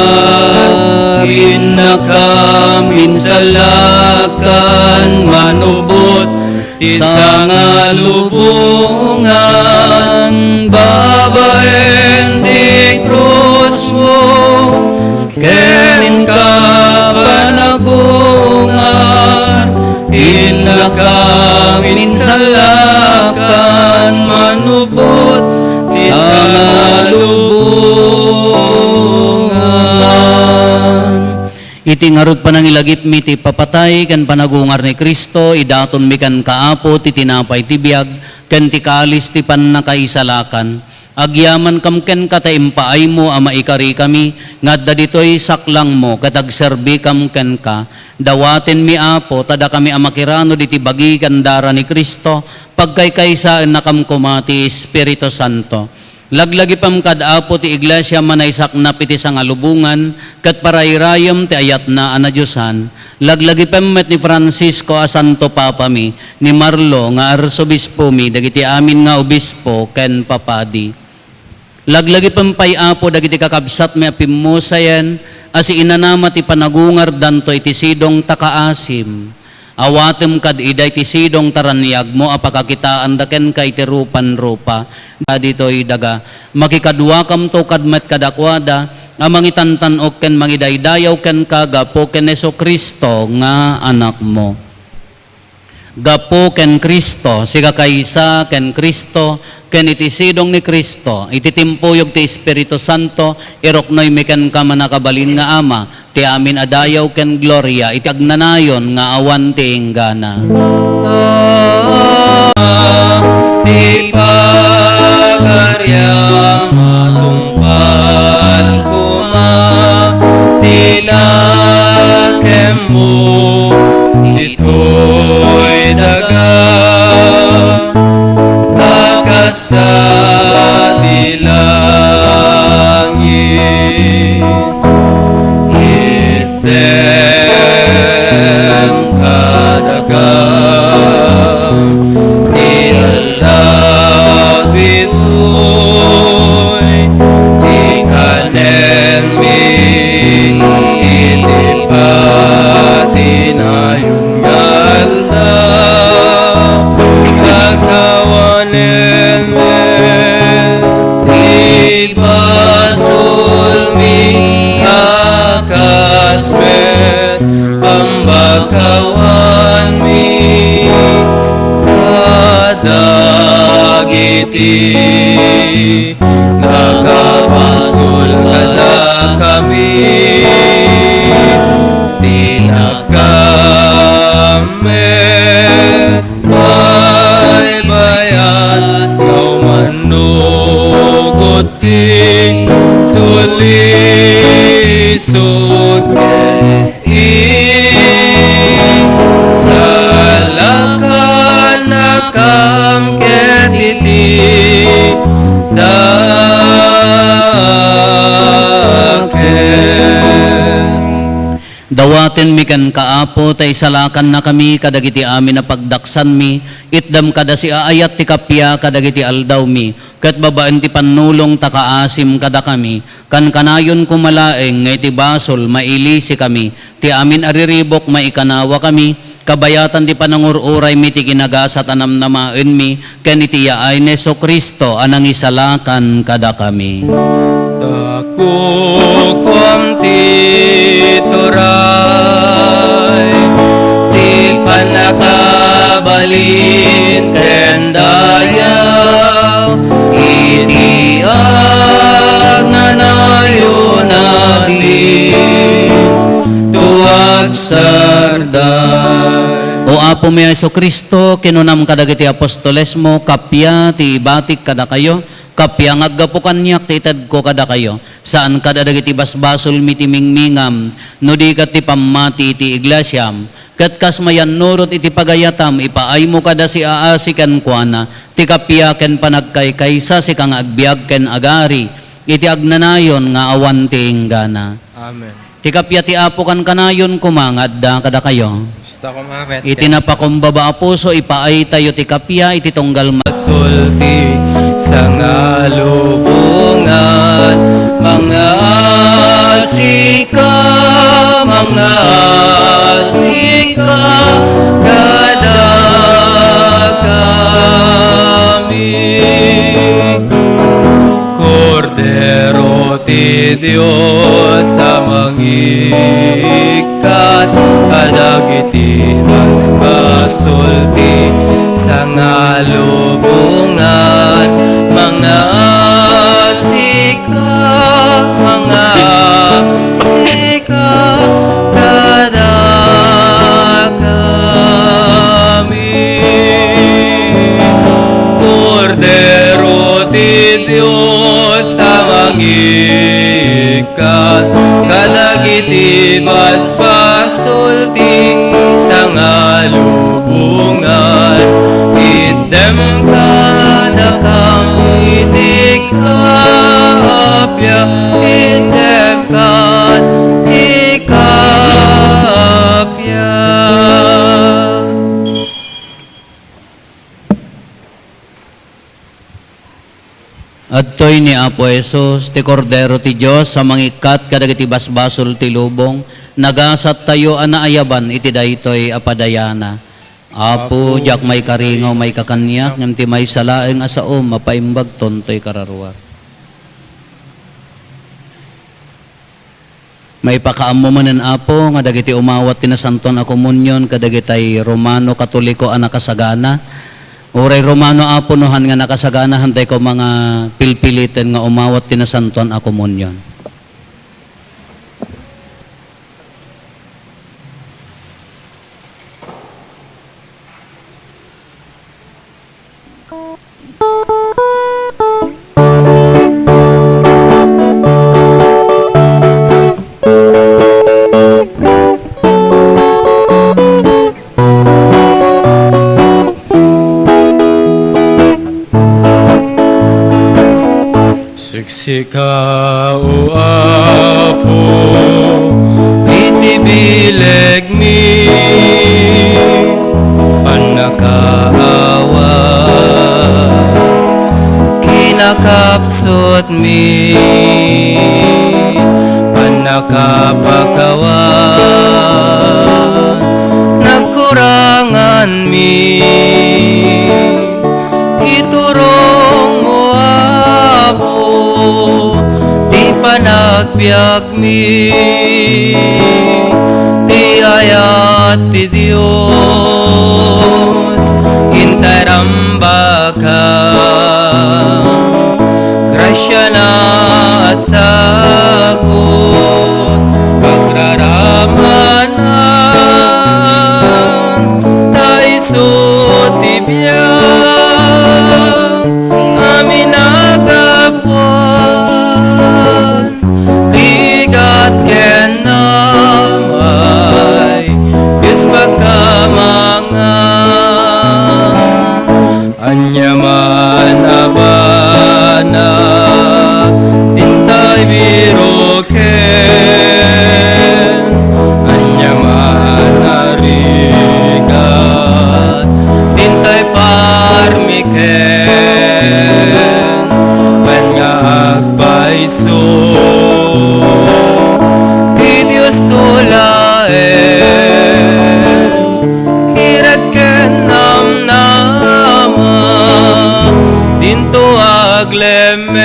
innakam insalakan manubot ti sangalubongan, babaen ti krusmo, ken inka panagungar, innakam insalakan manubot ti sangalubongan. Iti ngarud panangilagipmi ti ipapatay ken panagungar ni Cristo, idatonmi kenka, Apo, ti tinapay ti biag ken ti kalis ti pannakaisalakan. Agyamankam kenka ta impaaymo a maikarikami nga adda ditoy saklangmo ket agserbikam kenka. Dawatenmi, Apo, ta dakami a makirano diti bagi ken dara ni Cristo, pagkaykaysaennakam koma ti Espiritu Santo. Laglagipem kad, Apo, ti iglesia a manaysaknap iti sangalubongan ket parayrayem ti ayatna a nadiosan. Laglagipem met ni Francisco a Santo Papami, ni Marlo nga Arsobispomi, dagiti amin nga obispo ken papadi. Laglagipem pay, Apo, dagiti kakabsatmi a pimmusayen a siinanama ti panagungardanto iti sidong ta kaasim. Awatem kad ida iti sidong taraniagmo a pakakitaanda kenka iti rupan-rupa. Dagitoy daga, makikaduakamto kad met kadakuada a mangitantan-ok ken mangidaydayaw kenka gapu ken Jesu-Cristo nga Anakmo. Gapu ken Cristo, sikakaysa ken Cristo, ken iti sidong ni Cristo, iti timpuyog ti Espiritu Santo, iruknoymi kenka, mannakabalin nga Ama, ti amin a dayaw ken gloria iti agnanayon nga awan ti inggana. Ti pagariam matungpal koma ti nakemmo ditoy daga, a kas sa ti langit. Itdem kadaga ti aldaw ditoy, ikanenmi iti patinayon nga aldaw. Pakawanenmi ti basolmi a kas met pambakawanmi kadagiti nakabasol kadakami. Dinakam met baybayat nga umannukot ti sulisod ket isalakannakam ket iti dakes. Dawatenmi kenka, Apo, ta isalakannakami kadagiti amin a pagdaksanmi, itdem kada siaayat ti kappia kadagiti aldawmi, ket babaen ti pannulong ta kaasim kadakami, kankanayon koma laeng nga iti basol mailisikami, ti amin a riribuk maikanawakami, kabayatan ti panangur-uraymi ti kinagasat a namnamaenmi, ken iti yaay ni Jesu-Cristo a nangisalakan kadakami. Dakukom ti turay, ti pannakabalin ken dayaw, iti agnanayon a ti tuag sarday. O Apomi a Jesu-Cristo, kinunam kadagiti apostolesmo, kappia ti ibatik kadakayo, kappia nga aggapu kaniak ti itedko kadakayo. Saan kada dagiti basbasolmi ti mingmingam, no di ket ti pammati iti iglesiam. Ket kas mayannurot iti pagayatam, ipaaymo kada siaasi kenkuana ti kappia ken panagkaykaysa, sika nga agbiag ken agari iti agnanayon nga awan ti inggana. Amen. Ti kappia ti Apo kankanayon koma nga adda kadakayo. Kasta koma ket. Iti napakumbaba a puso, ipaaytayo ti kappia iti tunggal ma- Sulti sangalubongan, mangaasika, mangaasika kadakami. Kordero ti Dios a mangikkat kadagiti basbasol ti sangalubongan, mangaasika, mangaasika kadakami. Kordero ti Dios a mangikkat kadagiti basbasol ti sangalubongan, itdem kadakami ti kappia, itdem kad ti kappia. Adtoy ni Apo Jesus, ti Kordero ti Dios a mangikkat kadagiti basbasol ti lubong. Nagasattayo a naayaban iti daytoy a padayana. Apo, diak maikaringaw maikakaniak, ngem ti maysa laeng a saom, mapaimbagton toy kararuak. Maipakaammo manen, Apo, nga dagiti umawat ti Nasantoan a Komunion kadagitay Romano Katoliko a nakasagana. Uray Romano, Apo, no han nga nakasagana, hantay koma nga pilpiliten nga umawat ti Nasantoan a Komunion. Siksika, O Apo, iti bilegmi, pannakaawat, kinakapsutmi, pannakapakawan, nagkuranganmi. Iturongmo, Apo, ti panagbiagmi, ti ayat ti Dios, intay rambaka, grasiana a sagut, pagraramanan, ta isu ti biag a minagapuan, rigat ken amay, Dios pagkamangan. Ania man a banag, dintay biroken. Ania man a rigat, dintay parmiken. Wen nga agpayso ti Diosto laeng, kirek ken namnama, dinto aglemmeng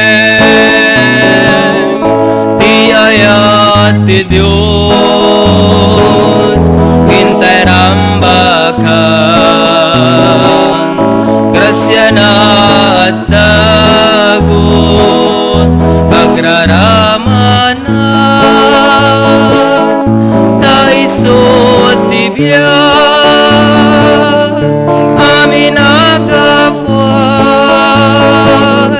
ti ayat ti Dios, intay rambakan, grasiana a sagut, agraramanan, ta isu ti biag a minagapuan,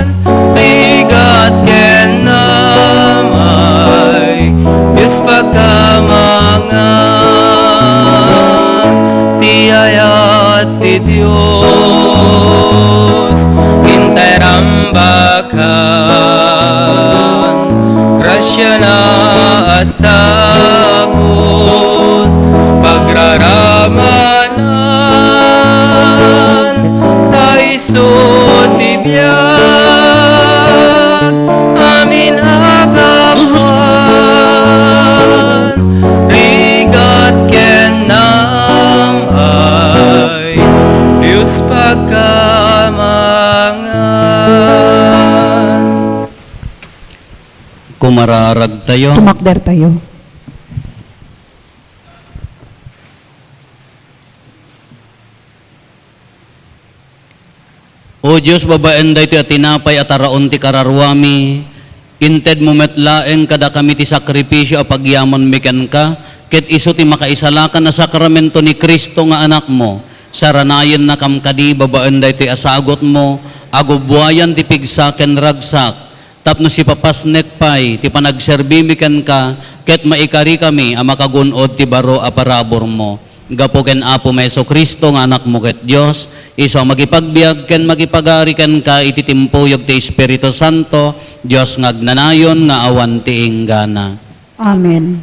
rigat ken amay, Dios pagkamangan, ti ayat ti Dios, intay rambakan, grasiana a sagut, pagraramanan, ta isu ti biag a minagapuan, rigat ken amay, Dios pagkamangan. Kumararagtayo. Tumakdertayo. O Dios, babaen daytoy a tinapay a taraon ti kararuami, intedmo met laeng kadakami ti sakripisio a pagyamanmi kenka, ket isu ti makaisalakan a sakramento ni Cristo nga Anakmo. Saranayennakam kadi babaen daytoy a sagutmo, agubuayan ti pigsa ken ragsak, tapno sipapasnek pay ti panagserbimi kenka, ket maikarikami a makagun-od ti baro a paraburmo. Gapu ken Apomi Jesu-Cristo nga Anakmo ket Dios, isu a makipagbiag ken makipagari kenka iti timpuyog ti Espiritu Santo, Dios nga agnanayon nga awan ti inggana. Amen.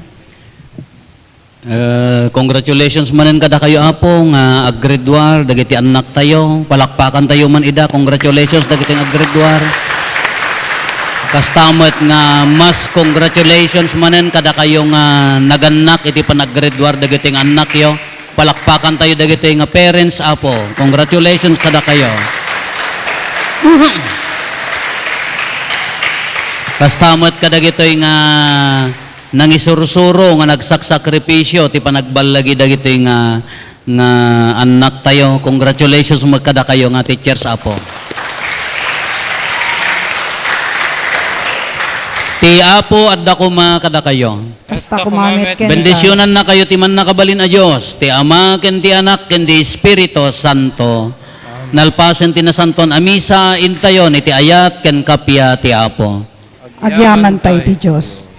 Eh, congratulations manen kadakayo, Apo, nga aggraduar dagiti annaktayo. Palakpakantayo man ida. Congratulations dagiti nga aggraduar. Kasta met nga mas congratulations manen kadakayo nga nagannak iti panaggraduar dagitoy nga annakyo. Palakpakantayo dagitoy nga parents, Apo. Congratulations kadakayo. Kasta met kadagitoy nga nangisursuro nga nagsaksakripisyo ti panagballagi dagitoy nga, nga annaktayo. Congratulations met kadakayo nga teachers, Apo. Ti Apo adda koma kadakayo. Kasta koma met kenka. Bendisionannakayo ti Mannakabalin a Dios, ti Ama, ken ti Anak, ken ti Espiritu Santo. Nalpasen ti Nasantoan a Misa, intayon iti ayat ken kappia ti Apo. Agyaman tayo ti Dios.